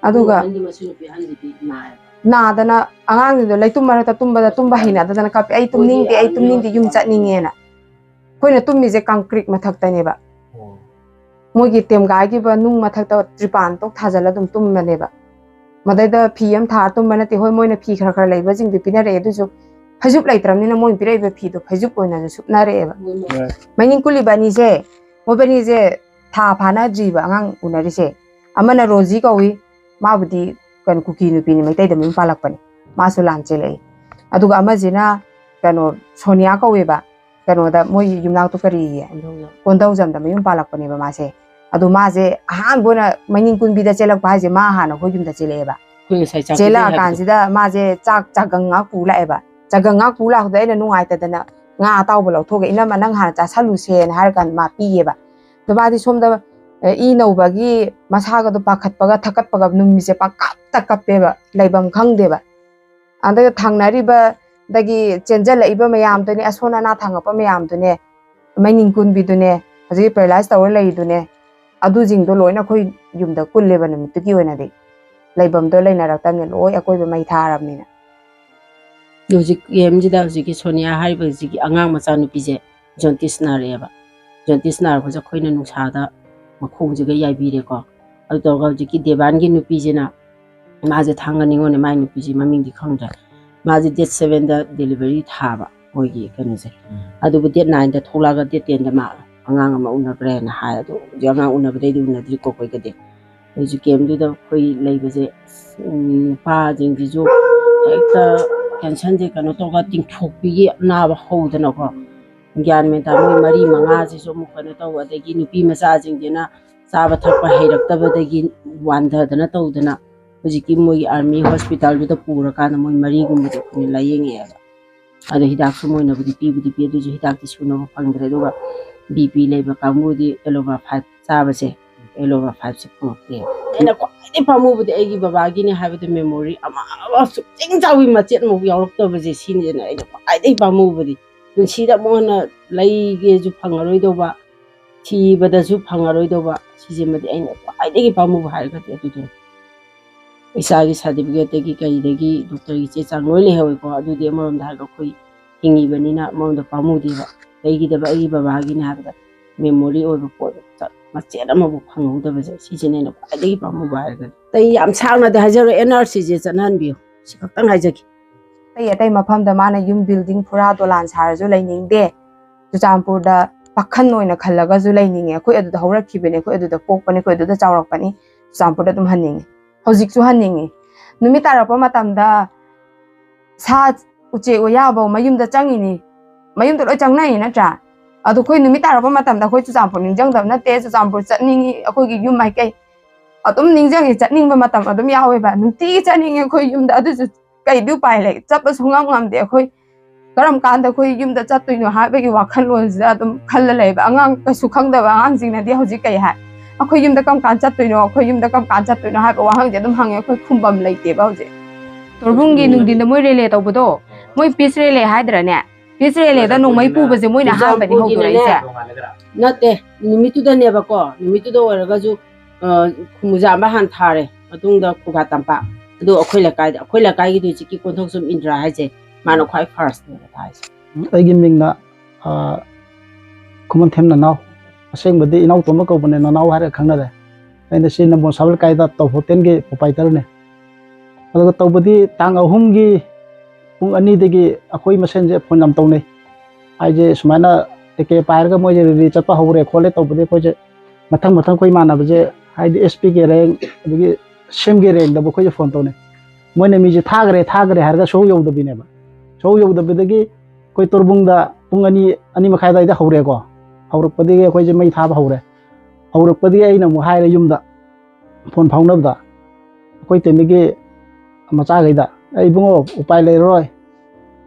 ꯑꯗꯨꯒ ꯑꯍꯟꯗꯤ, ꯃꯁꯨ ꯅꯨꯄꯤ ꯑꯍꯟꯁꯤꯗꯤ ꯅꯥꯏ꯫ ꯅꯥꯗꯅ ꯑꯉꯥꯡꯁꯤꯡꯗꯣ ꯂꯩꯇꯨꯝ ꯃꯔꯛꯇ ꯇꯨꯝꯕꯗ ꯇꯨꯝꯕ ꯍꯩꯅꯗꯗꯅ ꯀꯞꯄꯦ, "ꯑꯩ ꯇꯨꯝꯅꯤꯡꯗꯦ, ꯑꯩ ꯇꯨꯝꯅꯤꯡꯗꯦ, ꯌꯨꯝ ꯆꯠꯅꯤꯡꯉꯦꯅ"꯫ ꯑꯩꯈꯣꯏꯅ ꯇꯨꯝꯃꯤꯁꯦ ꯀꯪꯀ꯭ꯔꯤꯠ ꯃꯊꯛꯇꯅꯦꯕ꯫ ꯑꯣ꯫ ꯃꯣꯏꯒꯤ ꯇꯦꯝꯒꯥꯏꯈꯤꯕ ꯅꯨꯡ ꯃꯊꯛꯇ ꯇ꯭ꯔꯤꯄꯥꯟ ꯇꯣꯛ ꯊꯥꯖꯤꯜꯂ ꯑꯗꯨꯝ ꯇꯨꯝꯕꯅꯦꯕ꯫ ꯃꯗꯩꯗ ꯐꯤ ꯑꯃ ꯊꯥꯔ ꯇꯨꯝꯕ ꯅꯠꯇꯦ꯫ ꯍꯣꯏ, ꯃꯣꯏꯅ ꯐꯤ ꯈꯔ ꯈꯔ ꯂꯩꯕꯁꯤꯡꯗꯨ ꯄꯤꯅꯔꯛꯑꯦ, ꯑꯗꯨꯁꯨ ꯐꯩꯖꯨꯞ ꯂꯩꯇ꯭ꯔꯕꯅꯤꯅ ꯃꯣꯏꯅ ꯄꯤꯔꯛꯏꯕ ꯐꯤꯗꯣ ꯐꯩꯖꯨꯞ ꯑꯣꯏꯅꯁꯨ ꯁꯨꯞꯅꯔꯛꯑꯦꯕ꯫ ꯍꯣꯏ꯫ ꯃꯩꯅꯤꯡ ꯀꯨꯜꯂꯤꯕ ꯑꯅꯤꯁꯦ, ꯃꯣꯏꯕꯅꯤꯁꯦ ꯊꯥ ꯐꯥꯅꯗ꯭ꯔꯤꯕ ꯑꯉꯥꯡ ꯎꯅꯔꯤꯁꯦ꯫ ꯑꯃꯅ ꯔꯣꯖꯤ ꯀꯧꯏ, ꯃꯥꯕꯨꯗꯤ ꯀꯩꯅꯣ, ꯀꯨꯀꯤ ꯅꯨꯄꯤꯅꯤ, ꯃꯩꯇꯩꯗ ꯃꯌꯨꯝ ꯄꯥꯜꯂꯛꯄꯅꯤ, ꯃꯥꯁꯨ ꯂꯥꯟ ꯆꯦꯜꯂꯛꯏ꯫ ꯑꯗꯨꯒ ꯑꯃꯁꯤꯅ ꯀꯩꯅꯣ, ꯁꯣꯅꯤꯌꯥ ꯀꯧꯋꯦꯕ, ꯀꯩꯅꯣꯗ ꯃꯣꯏ ꯌꯨꯝꯅꯥꯛꯇꯣ ꯀꯔꯤꯌꯦ? ꯀꯣꯟꯗꯧꯖꯝꯗ ꯃꯌꯨꯝ ꯄꯥꯜꯂꯛꯄꯅꯦꯕ ꯃꯥꯁꯦ꯫ ꯑꯗꯣ ꯃꯥꯁꯦ ꯑꯍꯥꯟꯕ ꯑꯣꯏꯅ ꯃꯩꯅꯤꯡ ꯀꯨꯟꯕꯤꯗ ꯆꯦꯜꯂꯛꯄ ꯍꯥꯏꯁꯦ, ꯃꯥ ꯍꯥꯟꯅ ꯑꯩꯈꯣꯏ ꯌꯨꯝꯗ ꯆꯦꯜꯂꯛꯑꯦꯕ꯫ ꯑꯩꯈꯣꯏ ꯉꯁꯥꯏ ꯆꯥꯛ ꯄꯤꯖꯩ ꯍꯥꯏꯕꯗꯣ꯫ ꯆꯦꯜꯂꯛꯑꯀꯥꯟꯁꯤꯗ ꯃꯥꯁꯦ ꯆꯥꯛ ꯆꯥꯒꯪ ꯉꯥꯛ ꯄꯨ ꯂꯥꯛꯑꯦꯕ꯫ ꯆꯥꯒꯪ ꯉꯥꯛ ꯄꯨ ꯂꯥꯛꯄꯗ ꯑꯩꯅ ꯅꯨꯡꯉꯥꯏꯇꯗꯅ ꯉꯥ ꯑꯇꯥꯎꯕ ꯂꯧꯊꯣꯛꯑꯒ, "ꯏꯅꯝꯃ, ꯅꯪ ꯍꯥꯟꯅ ꯆꯥꯁꯜꯂꯨꯁꯦꯅ" ꯍꯥꯏꯔꯀꯥꯟꯗ ꯃꯥ ꯄꯤꯌꯦꯕ꯫ ꯑꯗꯣ ꯃꯥꯗꯤ ꯁꯣꯝꯗ, ꯑꯦ, ꯏ ꯅꯧꯕꯒꯤ ꯃꯁꯥꯒꯗꯣ ꯄꯥꯈꯠꯄꯒ ꯊꯛꯀꯠꯄꯒ ꯅꯨꯃꯤꯠꯁꯦ ꯄꯪꯀꯞꯇ ꯀꯞꯄꯦꯕ, ꯂꯩꯐꯝ ꯈꯪꯗꯦꯕ꯫ ꯑꯗꯒꯤ ꯊꯪꯅꯔꯤꯕꯗꯒꯤ ꯆꯦꯟꯖꯜꯂꯛꯏꯕ ꯃꯌꯥꯝꯗꯨꯅꯦ, ꯑꯁꯣꯟ ꯑꯅꯥ ꯊꯥꯡꯉꯛꯄ ꯃꯌꯥꯝꯗꯨꯅꯦ, ꯃꯩꯅꯤꯡ ꯀꯨꯟꯕꯤꯗꯨꯅꯦ, ꯍꯧꯖꯤꯛꯀꯤ ꯄꯦꯔꯥꯂꯥꯏꯁ ꯇꯧꯔ ꯂꯩꯔꯤꯗꯨꯅꯦ, ꯑꯗꯨꯁꯤꯡꯗꯣ ꯂꯣꯏꯅ ꯑꯩꯈꯣꯏ ꯌꯨꯝꯗ ꯀꯨꯜꯂꯦꯕ ꯅꯨꯃꯤꯠꯇꯨꯒꯤ ꯑꯣꯏꯅꯗꯤ꯫ ꯂꯩꯐꯝꯗꯣ ꯂꯩꯅꯔꯛꯇꯕꯅꯤ, ꯂꯣꯏ ꯑꯀꯣꯏꯕ ꯃꯩ ꯊꯥꯔꯕꯅꯤꯅ꯫ ꯍꯧꯖꯤꯛ ꯀꯦꯝꯁꯤꯗ ꯍꯧꯖꯤꯛꯀꯤ ꯁꯣꯅꯤꯌꯥ ꯍꯥꯏꯔꯤꯕ ꯍꯧꯖꯤꯛꯀꯤ ꯑꯉꯥꯡ ꯃꯆꯥ ꯅꯨꯄꯤꯁꯦ ꯖꯣꯟꯇꯤꯁ ꯅꯥꯔꯛꯑꯦꯕ꯫ ꯖꯣꯟꯇꯤꯁ ꯅꯥꯔꯛꯄꯁꯦ ꯑꯩꯈꯣꯏꯅ ꯅꯨꯡꯁꯥꯗ ꯃꯈꯣꯡꯁꯤꯒ ꯌꯥꯏꯕꯤꯔꯦꯀꯣ꯫ ꯑꯗꯨ ꯇꯧꯔꯒ ꯍꯧꯖꯤꯛꯀꯤ ꯗꯦꯕꯥꯟꯒꯤ ꯅꯨꯄꯤꯁꯤꯅ, ꯃꯥꯁꯦ ꯊꯥꯡꯒ ꯅꯤꯉꯣꯜꯅꯦ, ꯃꯥꯏ ꯅꯨꯄꯤꯁꯤ ꯃꯃꯤꯡꯗꯤ ꯈꯪꯗ꯭ꯔꯦ꯫ ꯃꯥꯁꯦ date sevenꯗ delivery ꯊꯥꯕ ꯃꯣꯏꯒꯤ ꯀꯩꯅꯣꯁꯦ꯫ ꯎꯝ꯫ ꯑꯗꯨꯕꯨ date nineꯗ ꯊꯣꯛꯂꯛꯑꯒ date tenꯗ ꯃꯥ ꯑꯉꯥꯡ ꯑꯃ ꯎꯅꯈ꯭ꯔꯦꯅ ꯍꯥꯏ꯫ ꯑꯗꯣ ꯍꯧꯖꯤꯛ ꯑꯉꯥꯡ ꯎꯅꯕꯗꯩꯗꯤ ꯎꯅꯗ꯭ꯔꯤꯀꯣ ꯑꯩꯈꯣꯏꯒꯗꯤ꯫ ꯍꯧꯖꯤꯛ ꯀꯦꯝꯗꯨꯗ ꯑꯩꯈꯣꯏ ꯂꯩꯕꯁꯦ, ꯎꯝ, ꯅꯨꯄꯥꯁꯤꯡꯁꯤꯁꯨ ꯍꯦꯛꯇ tensionꯁꯦ ꯀꯩꯅꯣ ꯇꯧꯔꯒ ꯇꯤꯡꯊꯣꯛꯄꯤꯒꯤ ꯑꯅꯥꯕ ꯍꯧꯗꯅꯀꯣ꯫ ꯒ꯭ꯌꯥꯟ ꯃꯦꯟ ꯇꯥ-, ꯃꯣꯏ ꯃꯔꯤ ꯃꯉꯥꯁꯤꯁꯨ ꯑꯃꯨꯛ ꯀꯩꯅꯣ ꯇꯧ, ꯑꯗꯒꯤ ꯅꯨꯄꯤ ꯃꯆꯥꯁꯤꯡꯁꯤꯅ ꯆꯥꯕ ꯊꯛꯄ ꯍꯩꯔꯛꯇꯕꯗꯒꯤ ꯋꯥꯟꯊꯗꯅ ꯇꯧꯗꯅ ꯍꯧꯖꯤꯛꯀꯤ ꯃꯣꯏꯒꯤ army hospitalꯗꯨꯗ ꯄꯨꯔꯀꯥꯟꯗ ꯃꯣꯏ ꯃꯔꯤꯒꯨꯝꯕꯗꯤ ꯑꯩꯈꯣꯏꯅ ꯂꯥꯏꯌꯦꯡꯉꯛꯑꯦꯕ꯫ ꯑꯗꯣ ꯍꯤꯗꯥꯛꯁꯨ ꯃꯣꯏꯅꯕꯨꯗꯤ ꯄꯤꯕꯨꯗꯤ ꯄꯤ, ꯑꯗꯨꯁꯨ ꯍꯤꯗꯥꯛꯇꯤ ꯁꯨꯅꯕ ꯐꯪꯗ꯭ꯔꯦ꯫ ꯑꯗꯨꯒ BP ꯂꯩꯕ ꯀꯥꯡꯕꯨꯗꯤ Alova five ꯆꯥꯕꯁꯦ, Alova fiveꯁꯦ ꯐꯪꯉꯛꯇꯦ꯫ ꯑꯩꯅ ꯈ꯭ꯋꯥꯏꯗꯒꯤ ꯄꯥꯝꯃꯨꯕꯗꯤ ꯑꯩꯒꯤ ꯕꯕꯥꯒꯤꯅꯦ ꯍꯥꯏꯕꯗ memory ꯑꯃ, ꯑꯃ ꯁꯨꯛꯆꯤꯡ ꯆꯥꯎꯕꯤ ꯃꯆꯦꯠ ꯑꯃꯐꯥꯎ ꯌꯥꯎꯔꯛꯇꯕꯁꯦ, ꯁꯤꯅꯦꯅ ꯑꯩꯅ ꯈ꯭ꯋꯥꯏꯗꯒꯤ ꯄꯥꯝꯃꯨꯕꯗꯤ꯫ ꯄꯨꯟꯁꯤꯗ ꯑꯃꯨꯛ ꯍꯟꯅ ꯂꯩꯒꯦꯁꯨ ꯐꯪꯉꯔꯣꯏꯗꯧꯕ, ꯊꯤꯕꯗꯁꯨ ꯐꯪꯉꯔꯣꯏꯗꯧꯕ, ꯁꯤꯁꯤꯃꯗꯤ ꯑꯩꯅ ꯈ꯭ꯋꯥꯏꯗꯒꯤ ꯄꯥꯝꯃꯨꯕ ꯍꯥꯏꯔꯒꯗꯤ ꯑꯗꯨꯗꯨꯅꯤ꯫ ꯏꯆꯥꯒꯤ certificate ꯇꯒꯤ ꯀꯩꯗꯒꯤ doctor ꯒꯤ ꯆꯦ ꯆꯥꯡ ꯂꯣꯏ ꯂꯩꯍꯧꯋꯤꯀꯣ꯫ ꯑꯗꯨꯗꯤ ꯑꯃꯔꯣꯝꯗ ꯍꯥꯏꯔꯒ ꯑꯩꯈꯣꯏ ꯍꯤꯡꯉꯤꯕꯅꯤꯅ ꯑꯃꯔꯣꯝꯗ ꯄꯥꯝꯃꯨꯗꯦꯕ꯫ ꯂꯩꯈꯤꯗꯕ ꯑꯩꯒꯤ ꯕꯕꯥꯒꯤꯅꯦ ꯍꯥꯏꯕꯗ memory ꯑꯣꯏꯕ ꯄꯣꯠ ꯃꯆꯦꯠ ꯑꯃꯐꯥꯎ ꯐꯪꯍꯧꯗꯕꯁꯦ, ꯁꯤꯁꯤꯅ ꯑꯩꯅ ꯈ꯭ꯋꯥꯏꯗꯒꯤ ꯄꯥꯝꯃꯨꯕ ꯍꯥꯏꯔꯒꯗꯤ꯫ ꯑꯇꯩ ꯌꯥꯝ ꯁꯥꯡꯅꯗꯤ ꯍꯥꯏꯖꯔꯣꯏ, N R C ꯁꯦ ꯆꯠꯅꯍꯟꯕꯤꯌꯨ, ꯁꯤ ꯈꯛꯇꯪ ꯍꯥꯏꯖꯒꯦ꯫ ꯑꯇꯩ ꯑꯇꯩ ꯃꯐꯝꯗ ꯃꯥꯅ ꯌꯨꯝ building ꯐꯨꯔꯥ ꯗꯣꯂꯥꯟ ꯁꯥꯔꯁꯨ ꯂꯩꯅꯤꯡꯗꯦ꯫ ꯆꯨꯔꯆꯥꯟꯄꯨꯔꯗ ꯄꯥꯈꯟ ꯑꯣꯏꯅ ꯈꯜꯂꯒꯁꯨ ꯂꯩꯅꯤꯡꯉꯦ꯫ ꯑꯩꯈꯣꯏ ꯑꯗꯨꯗ ꯍꯧꯔꯛꯈꯤꯕꯅꯦ, ꯑꯩꯈꯣꯏ ꯑꯗꯨꯗ ꯄꯣꯛꯄꯅꯦ, ꯑꯩꯈꯣꯏ ꯑꯗꯨꯗ ꯆꯥꯎꯔꯛꯄꯅꯤ꯫ ꯆꯨꯔꯆꯥꯟꯄꯨꯔꯗ ꯑꯗꯨꯝ ꯍꯟꯅꯤꯡꯉꯦ, ꯍꯧꯖꯤꯛꯁꯨ ꯍꯟꯅꯤꯡꯉꯤ꯫ ꯅꯨꯃꯤꯠ ꯇꯥꯔꯛꯄ ꯃꯇꯝꯗ ꯁꯥ ꯎꯆꯦꯛ ꯋꯥꯌꯥꯐꯧ ꯃꯌꯨꯝꯗ ꯆꯪꯉꯤꯅꯤ, ꯃꯌꯨꯝꯗ ꯂꯣꯏ ꯆꯪꯅꯩ ꯅꯠꯇ꯭ꯔꯥ? ꯑꯗꯣ ꯑꯩꯈꯣꯏ ꯅꯨꯃꯤꯠ ꯇꯥꯔꯛꯄ ꯃꯇꯝꯗ ꯑꯩꯈꯣꯏ ꯆꯨꯔꯆꯥꯟꯄꯨꯔ ꯅꯤꯡꯁꯤꯡꯗꯕ ꯅꯠꯇꯦ꯫ ꯆꯨꯔꯆꯥꯟꯄꯨꯔ ꯆꯠꯅꯤꯡꯉꯤ, ꯑꯩꯈꯣꯏꯒꯤ ꯌꯨꯝ ꯃꯥꯏꯀꯩ ꯑꯗꯨꯝ ꯅꯤꯡꯁꯤꯡꯉꯤ, ꯆꯠꯅꯤꯡꯕ ꯃꯇꯝ ꯑꯗꯨꯝ ꯌꯥꯎꯋꯦꯕ꯫ ꯅꯨꯡꯇꯤꯒꯤ ꯆꯠꯅꯤꯡꯉꯦ ꯑꯩꯈꯣꯏ ꯌꯨꯝꯗ, ꯑꯗꯨꯁꯨ ꯀꯩꯗꯤ ꯎꯄꯥꯏ ꯂꯩ, ꯆꯠꯄ ꯁꯨꯡꯉꯝ ꯉꯝꯗꯦ꯫ ꯑꯩꯈꯣꯏ ꯀꯔꯝ ꯀꯥꯟꯗ ꯑꯩꯈꯣꯏ ꯌꯨꯝꯗ ꯆꯠꯇꯣꯏꯅꯣ ꯍꯥꯏꯕꯒꯤ ꯋꯥꯈꯜꯂꯣꯟꯁꯤꯗ ꯑꯗꯨꯝ ꯈꯜꯂ ꯂꯩꯕ꯫ ꯑꯉꯥꯡ ꯀꯩꯁꯨ ꯈꯪꯗꯕ ꯑꯉꯥꯡꯁꯤꯡꯅꯗꯤ ꯍꯧꯖꯤꯛ ꯀꯩ ꯍꯥꯏ, "ꯑꯩꯈꯣꯏ ꯌꯨꯝꯗ ꯀꯔꯝ ꯀꯥꯟꯗ ꯆꯠꯇꯣꯏꯅꯣ, ꯑꯩꯈꯣꯏ ꯌꯨꯝꯗ ꯀꯔꯝ ꯀꯥꯟꯗ ꯆꯠꯇꯣꯏꯅꯣ?" ꯍꯥꯏꯕ ꯋꯥꯍꯪꯁꯦ ꯑꯗꯨꯝ ꯍꯪꯉꯦ꯫ ꯑꯩꯈꯣꯏ ꯈꯨꯝꯐꯝ ꯂꯩꯇꯦꯕ ꯍꯧꯖꯤꯛ꯫ ꯇꯣꯔꯕꯨꯡꯒꯤ ꯅꯨꯡꯊꯤꯟꯗ ꯃꯣꯏ ꯔꯦꯂꯦ ꯇꯧꯕꯗꯣ, ꯃꯣꯏ peace relay ꯍꯥꯏꯗ꯭ꯔꯅꯦ? Peace relay ꯗ ꯅꯣꯡꯃꯩ ꯄꯨꯕꯁꯦ ꯃꯣꯏꯅ ꯑꯍꯥꯟꯕꯅꯤ ꯍꯧꯗꯣꯔꯛꯏꯁꯦ꯫ ꯅꯠꯇꯦ, ꯅꯨꯃꯤꯠꯇꯨꯗꯅꯦꯕꯀꯣ, ꯅꯨꯃꯤꯠꯇꯨꯗ ꯑꯣꯏꯔꯒꯁꯨ, ꯑ, ꯈꯨꯃꯨꯖꯥꯝꯕ ꯍꯥꯟꯅ ꯊꯥꯔꯦ, ꯃꯇꯨꯡꯗ ꯈꯨꯒꯥ ꯇꯝꯄꯥꯛ꯫ ꯑꯗꯣ ꯑꯩꯈꯣꯏ ꯂꯩꯀꯥꯏꯗ, ꯑꯩꯈꯣꯏ ꯂꯩꯀꯥꯏꯒꯤꯗꯤ ꯍꯧꯖꯤꯛꯀꯤ ꯀꯣꯟꯊꯧꯖꯝ ꯏꯟꯗ꯭ꯔꯥ ꯍꯥꯏꯁꯦ, ꯃꯥꯅ ꯈ꯭ꯋꯥꯏ first ꯅꯦꯕ ꯊꯥꯏꯁꯦ꯫ ꯑꯩꯒꯤ ꯃꯤꯡꯅ, ꯑ, ꯈꯨꯃꯟꯊꯦꯝ ꯅꯅꯥꯎ꯫ ꯑꯁꯦꯡꯕꯗꯤ ꯏꯅꯥꯎꯇꯣꯝꯕ ꯀꯧꯕꯅꯦ, ꯅꯅꯥꯎ ꯍꯥꯏꯔꯒ ꯈꯪꯅꯔꯦ꯫ ꯑꯩꯅ ꯁꯤ ꯅꯝꯕꯣꯜ ꯁꯕ ꯂꯩꯀꯥꯏꯗ ꯇꯧ ꯍꯣꯇꯦꯜꯒꯤ proprietor ꯅꯦ꯫ ꯑꯗꯨꯒ ꯇꯧꯕꯗꯤ ꯇꯥꯡ ꯑꯍꯨꯝꯒꯤ ꯄꯨꯡ ꯑꯅꯤꯗꯒꯤ ꯑꯩꯈꯣꯏ ꯃꯁꯦꯟꯁꯦ phone ꯌꯥꯝ ꯇꯧꯅꯩ꯫ ꯍꯥꯏꯁꯦ ꯁꯨꯃꯥꯏꯅ ꯇꯤꯀꯦꯠ ꯄꯥꯏꯔꯒ ꯃꯣꯏꯁꯦ rally ꯆꯠꯄ ꯍꯧꯔꯦ ꯈꯣꯠꯂꯦ ꯇꯧꯕꯗꯤ ꯑꯩꯈꯣꯏꯁꯦ ꯃꯊꯪ ꯃꯊꯪ ꯑꯩꯈꯣꯏ ꯏꯃꯥꯟꯅꯕꯁꯦ, ꯍꯥꯏꯗꯤ S P ꯒꯤ rank ꯑꯗꯒꯤ ꯁꯤ ꯑꯦꯝ ꯒꯤ rank ꯗꯕꯨ ꯑꯩꯈꯣꯏꯁꯦ phone ꯇꯧꯅꯩ꯫ ꯃꯣꯏꯅ ꯃꯤꯁꯦ ꯊꯥꯈ꯭ꯔꯦ, ꯊꯥꯈ꯭ꯔꯦ ꯍꯥꯏꯔꯒ ꯁꯣ ꯌꯧꯗꯕꯤꯅꯦꯕ꯫ ꯁꯣ ꯌꯧꯗꯕꯗꯒꯤ ꯑꯩꯈꯣꯏ ꯇꯣꯔꯕꯨꯡꯗ ꯄꯨꯡ ꯑꯅꯤ, ꯑꯅꯤ ꯃꯈꯥꯏ ꯑꯗꯨꯋꯥꯏꯗ ꯍꯧꯔꯦꯀꯣ꯫ ꯍꯧꯔꯛꯄꯗꯒꯤ ꯑꯩꯈꯣꯏꯁꯦ ꯃꯩ ꯊꯥꯕ ꯍꯧꯔꯦ꯫ ꯍꯧꯔꯛꯄꯗꯒꯤ ꯑꯩꯅ ꯑꯃꯨꯛ ꯍꯥꯏꯔꯦ ꯌꯨꯝꯗ, phone ꯐꯥꯎꯅꯕꯗ, ꯑꯩꯈꯣꯏ ꯇꯦꯝꯕꯤꯒꯤ ꯃꯆꯥꯈꯩꯗ, "ꯑꯩ ꯏꯕꯨꯡꯉꯣ, ꯎꯄꯥꯏ ꯂꯩꯔꯔꯣꯏ,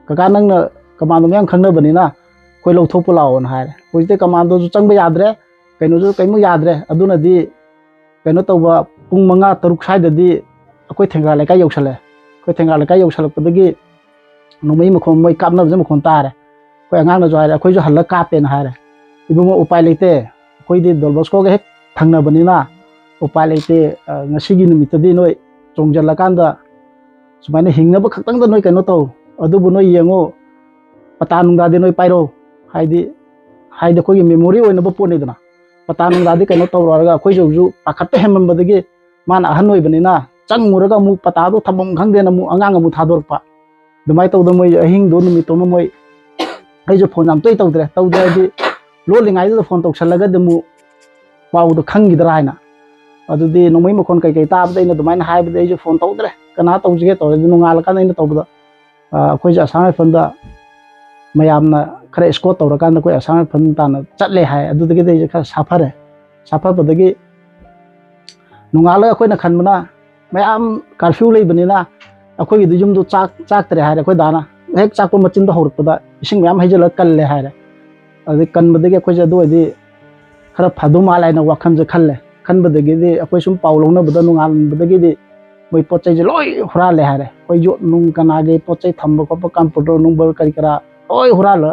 ꯀꯀꯥ ꯅꯪꯅ ꯀꯃꯥꯟꯗꯣ ꯃꯌꯥꯝ ꯈꯪꯅꯕꯅꯤꯅ ꯑꯩꯈꯣꯏ ꯂꯧꯊꯣꯛꯄ ꯂꯥꯛꯑꯣꯅ" ꯍꯥꯏꯔꯦ꯫ ꯍꯧꯖꯤꯛꯇꯤ ꯀꯃꯥꯟꯗꯣꯁꯨ ꯆꯪꯕ ꯌꯥꯗ꯭ꯔꯦ, ꯀꯩꯅꯣꯁꯨ ꯀꯩꯃꯨꯛ ꯌꯥꯗ꯭ꯔꯦ꯫ ꯑꯗꯨꯅꯗꯤ ꯀꯩꯅꯣ ꯇꯧꯕ, ꯄꯨꯡ ꯃꯉꯥ, ꯇꯔꯨꯛ ꯁ꯭ꯋꯥꯏꯗꯗꯤ ꯑꯩꯈꯣꯏ ꯊꯦꯡꯒ꯭ꯔꯥ ꯂꯩꯀꯥꯏ ꯌꯧꯁꯜꯂꯦ꯫ ꯑꯩꯈꯣꯏ ꯊꯦꯡꯒ꯭ꯔꯥ ꯂꯩꯀꯥꯏ ꯌꯧꯁꯜꯂꯛꯄꯗꯒꯤ ꯅꯣꯡꯃꯩ ꯃꯈꯣꯟ, ꯃꯣꯏ ꯀꯥꯞꯅꯕꯁꯦ ꯃꯈꯣꯟ ꯇꯥꯔꯦ꯫ ꯑꯩꯈꯣꯏ ꯑꯉꯥꯡꯅꯁꯨ ꯍꯥꯏꯔꯦ, "ꯑꯩꯈꯣꯏꯁꯨ ꯍꯜꯂ ꯀꯥꯞꯄꯦꯅ" ꯍꯥꯏꯔꯦ꯫ "ꯏꯕꯨꯡꯉꯣ, ꯎꯄꯥꯏ ꯂꯩꯇꯦ, ꯑꯩꯈꯣꯏꯗꯤ ꯗꯣꯟ ꯕꯣꯁꯀꯣꯒ ꯍꯦꯛ ꯊꯪꯅꯕꯅꯤꯅ ꯎꯄꯥꯏ ꯂꯩꯇꯦ꯫ ꯑ, ꯉꯁꯤꯒꯤ ꯅꯨꯃꯤꯠꯇꯗꯤ ꯅꯣꯏ ꯆꯣꯡꯁꯤꯜꯂꯀꯥꯟꯗ ꯁꯨꯃꯥꯏꯅ ꯍꯤꯡꯅꯕ ꯈꯛꯇꯪꯗ ꯅꯣꯏ ꯀꯩꯅꯣ ꯇꯧ, ꯑꯗꯨꯕꯨ ꯅꯣꯏ ꯌꯦꯡꯉꯣ, ꯄꯇꯥ ꯅꯨꯡꯗꯥꯗꯤ ꯅꯣꯏ ꯄꯥꯏꯔꯣ", ꯍꯥꯏꯗꯤ, ꯍꯥꯏꯗꯤ ꯑꯩꯈꯣꯏꯒꯤ ꯃꯦꯃꯣꯔꯤ ꯑꯣꯏꯅꯕ ꯄꯣꯠꯅꯤꯗꯅ꯫ "ꯄꯇꯥ ꯅꯨꯡꯗꯥꯗꯤ ꯀꯩꯅꯣ ꯇꯧꯔꯣ" ꯍꯥꯏꯔꯒ ꯑꯩꯈꯣꯏꯁꯨ ꯍꯧꯖꯤꯛ ꯄꯥꯈꯠꯄ ꯍꯦꯟꯃꯟꯕꯗꯒꯤ, ꯃꯥꯅ ꯑꯍꯟ ꯑꯣꯏꯕꯅꯤꯅ ꯆꯪꯉꯨꯔꯒ ꯑꯃꯨꯛ ꯄꯇꯥꯗꯣ ꯊꯝꯐꯝ ꯈꯪꯗꯦꯅ ꯑꯃꯨꯛ ꯑꯉꯥꯡ ꯑꯃꯨꯛ ꯊꯥꯗꯣꯔꯛꯄ꯫ ꯑꯗꯨꯃꯥꯏꯅ ꯇꯧꯗꯅ ꯃꯣꯏ ꯑꯍꯤꯡꯗꯣ, ꯅꯨꯃꯤꯠꯇꯣ ꯑꯃ ꯃꯣꯏ, ꯑꯩꯁꯨ ꯐꯣꯟ ꯌꯥꯝ ꯇꯣꯏ ꯇꯧꯗ꯭ꯔꯦ꯫ ꯇꯧꯗ꯭ꯔꯦ ꯍꯥꯏꯗꯤ, ꯂꯣꯜꯂꯤꯉꯩꯗꯨꯗ ꯐꯣꯟ ꯇꯧꯁꯜꯂꯒꯗꯤ ꯑꯃꯨꯛ ꯄꯥꯎꯗꯣ ꯈꯪꯈꯤꯗ꯭ꯔꯥ ꯍꯥꯏꯅ꯫ ꯑꯗꯨꯗꯤ ꯅꯣꯡꯃꯩ ꯃꯈꯣꯟ ꯀꯩꯀꯩ ꯇꯥꯕꯗ ꯑꯩꯅ ꯑꯗꯨꯃꯥꯏꯅ ꯍꯥꯏꯕꯗꯤ ꯑꯩꯁꯨ ꯐꯣꯟ ꯇꯧꯗ꯭ꯔꯦ꯫ ꯀꯅꯥ ꯇꯧꯁꯤꯒꯦ ꯇꯧꯔꯦ꯫ ꯑꯗꯨ ꯅꯣꯡꯉꯥꯜꯂꯀꯥꯟꯗ ꯑꯩꯅ ꯇꯧꯕꯗ, ꯑ, ꯑꯩꯈꯣꯏꯁꯦ ꯑꯁꯥꯝ ꯔꯥꯏꯐꯜꯗ ꯃꯌꯥꯝꯅ ꯈꯔ ꯏꯁꯀꯣꯔꯠ ꯇꯧꯔꯀꯥꯟꯗ ꯑꯩꯈꯣꯏ ꯑꯁꯥꯝ ꯔꯥꯏꯐꯜ ꯇꯥꯟꯅ ꯆꯠꯂꯦ ꯍꯥꯏ꯫ ꯑꯗꯨꯗꯒꯤꯗꯤ ꯑꯩꯁꯦ ꯈꯔ ꯁꯥꯐꯔꯦ꯫ ꯁꯥꯐꯕꯗꯒꯤ ꯅꯣꯡꯉꯥꯜꯂꯒ ꯑꯩꯈꯣꯏꯅ ꯈꯟꯕꯅ, ꯃꯌꯥꯝ ꯀꯥꯔꯐ꯭ꯌꯨ ꯂꯩꯕꯅꯤꯅ ꯑꯩꯈꯣꯏꯒꯤꯗꯤ ꯌꯨꯝꯗꯣ ꯆꯥꯛ, ꯆꯥꯛꯇ꯭ꯔꯦ ꯍꯥꯏꯔꯦ꯫ ꯑꯩꯈꯣꯏ ꯗꯥꯅ ꯍꯦꯛ ꯆꯥꯛꯄ ꯃꯆꯤꯟꯗꯣ ꯍꯧꯔꯛꯄꯗ ꯏꯁꯤꯡ ꯃꯌꯥꯝ ꯍꯩꯖꯤꯜꯂꯒ ꯀꯜꯂꯦ ꯍꯥꯏꯔꯦ꯫ ꯑꯗꯩ ꯀꯟꯕꯗꯒꯤ ꯑꯩꯈꯣꯏꯁꯦ ꯑꯗꯨ ꯑꯣꯏꯗꯤ ꯈꯔ ꯐꯗꯧ ꯃꯥꯜꯂꯦ ꯍꯥꯏꯅ ꯋꯥꯈꯜꯁꯦ ꯈꯜꯂꯦ꯫ ꯈꯟꯕꯗꯒꯤꯗꯤ ꯑꯩꯈꯣꯏ ꯁꯨꯝ ꯄꯥꯎ ꯂꯧꯅꯕꯗ ꯅꯣꯡꯉꯥꯟꯕꯗꯒꯤꯗꯤ ꯃꯣꯏ ꯄꯣꯠ ꯆꯩꯁꯦ ꯂꯣꯏ ꯍꯨꯔꯥꯜꯂꯦ ꯍꯥꯏꯔꯦ꯫ ꯑꯩꯈꯣꯏ ꯌꯣꯠ ꯅꯨꯡ ꯀꯅꯥꯒꯤ ꯄꯣꯠ ꯆꯩ ꯊꯝꯕ ꯈꯣꯠꯄ, ꯀꯝꯄ꯭ꯌꯨꯇꯔ ꯅꯨꯡꯕꯔ ꯀꯔꯤ ꯀꯔꯥ ꯂꯣꯏ ꯍꯨꯔꯥꯜꯂ,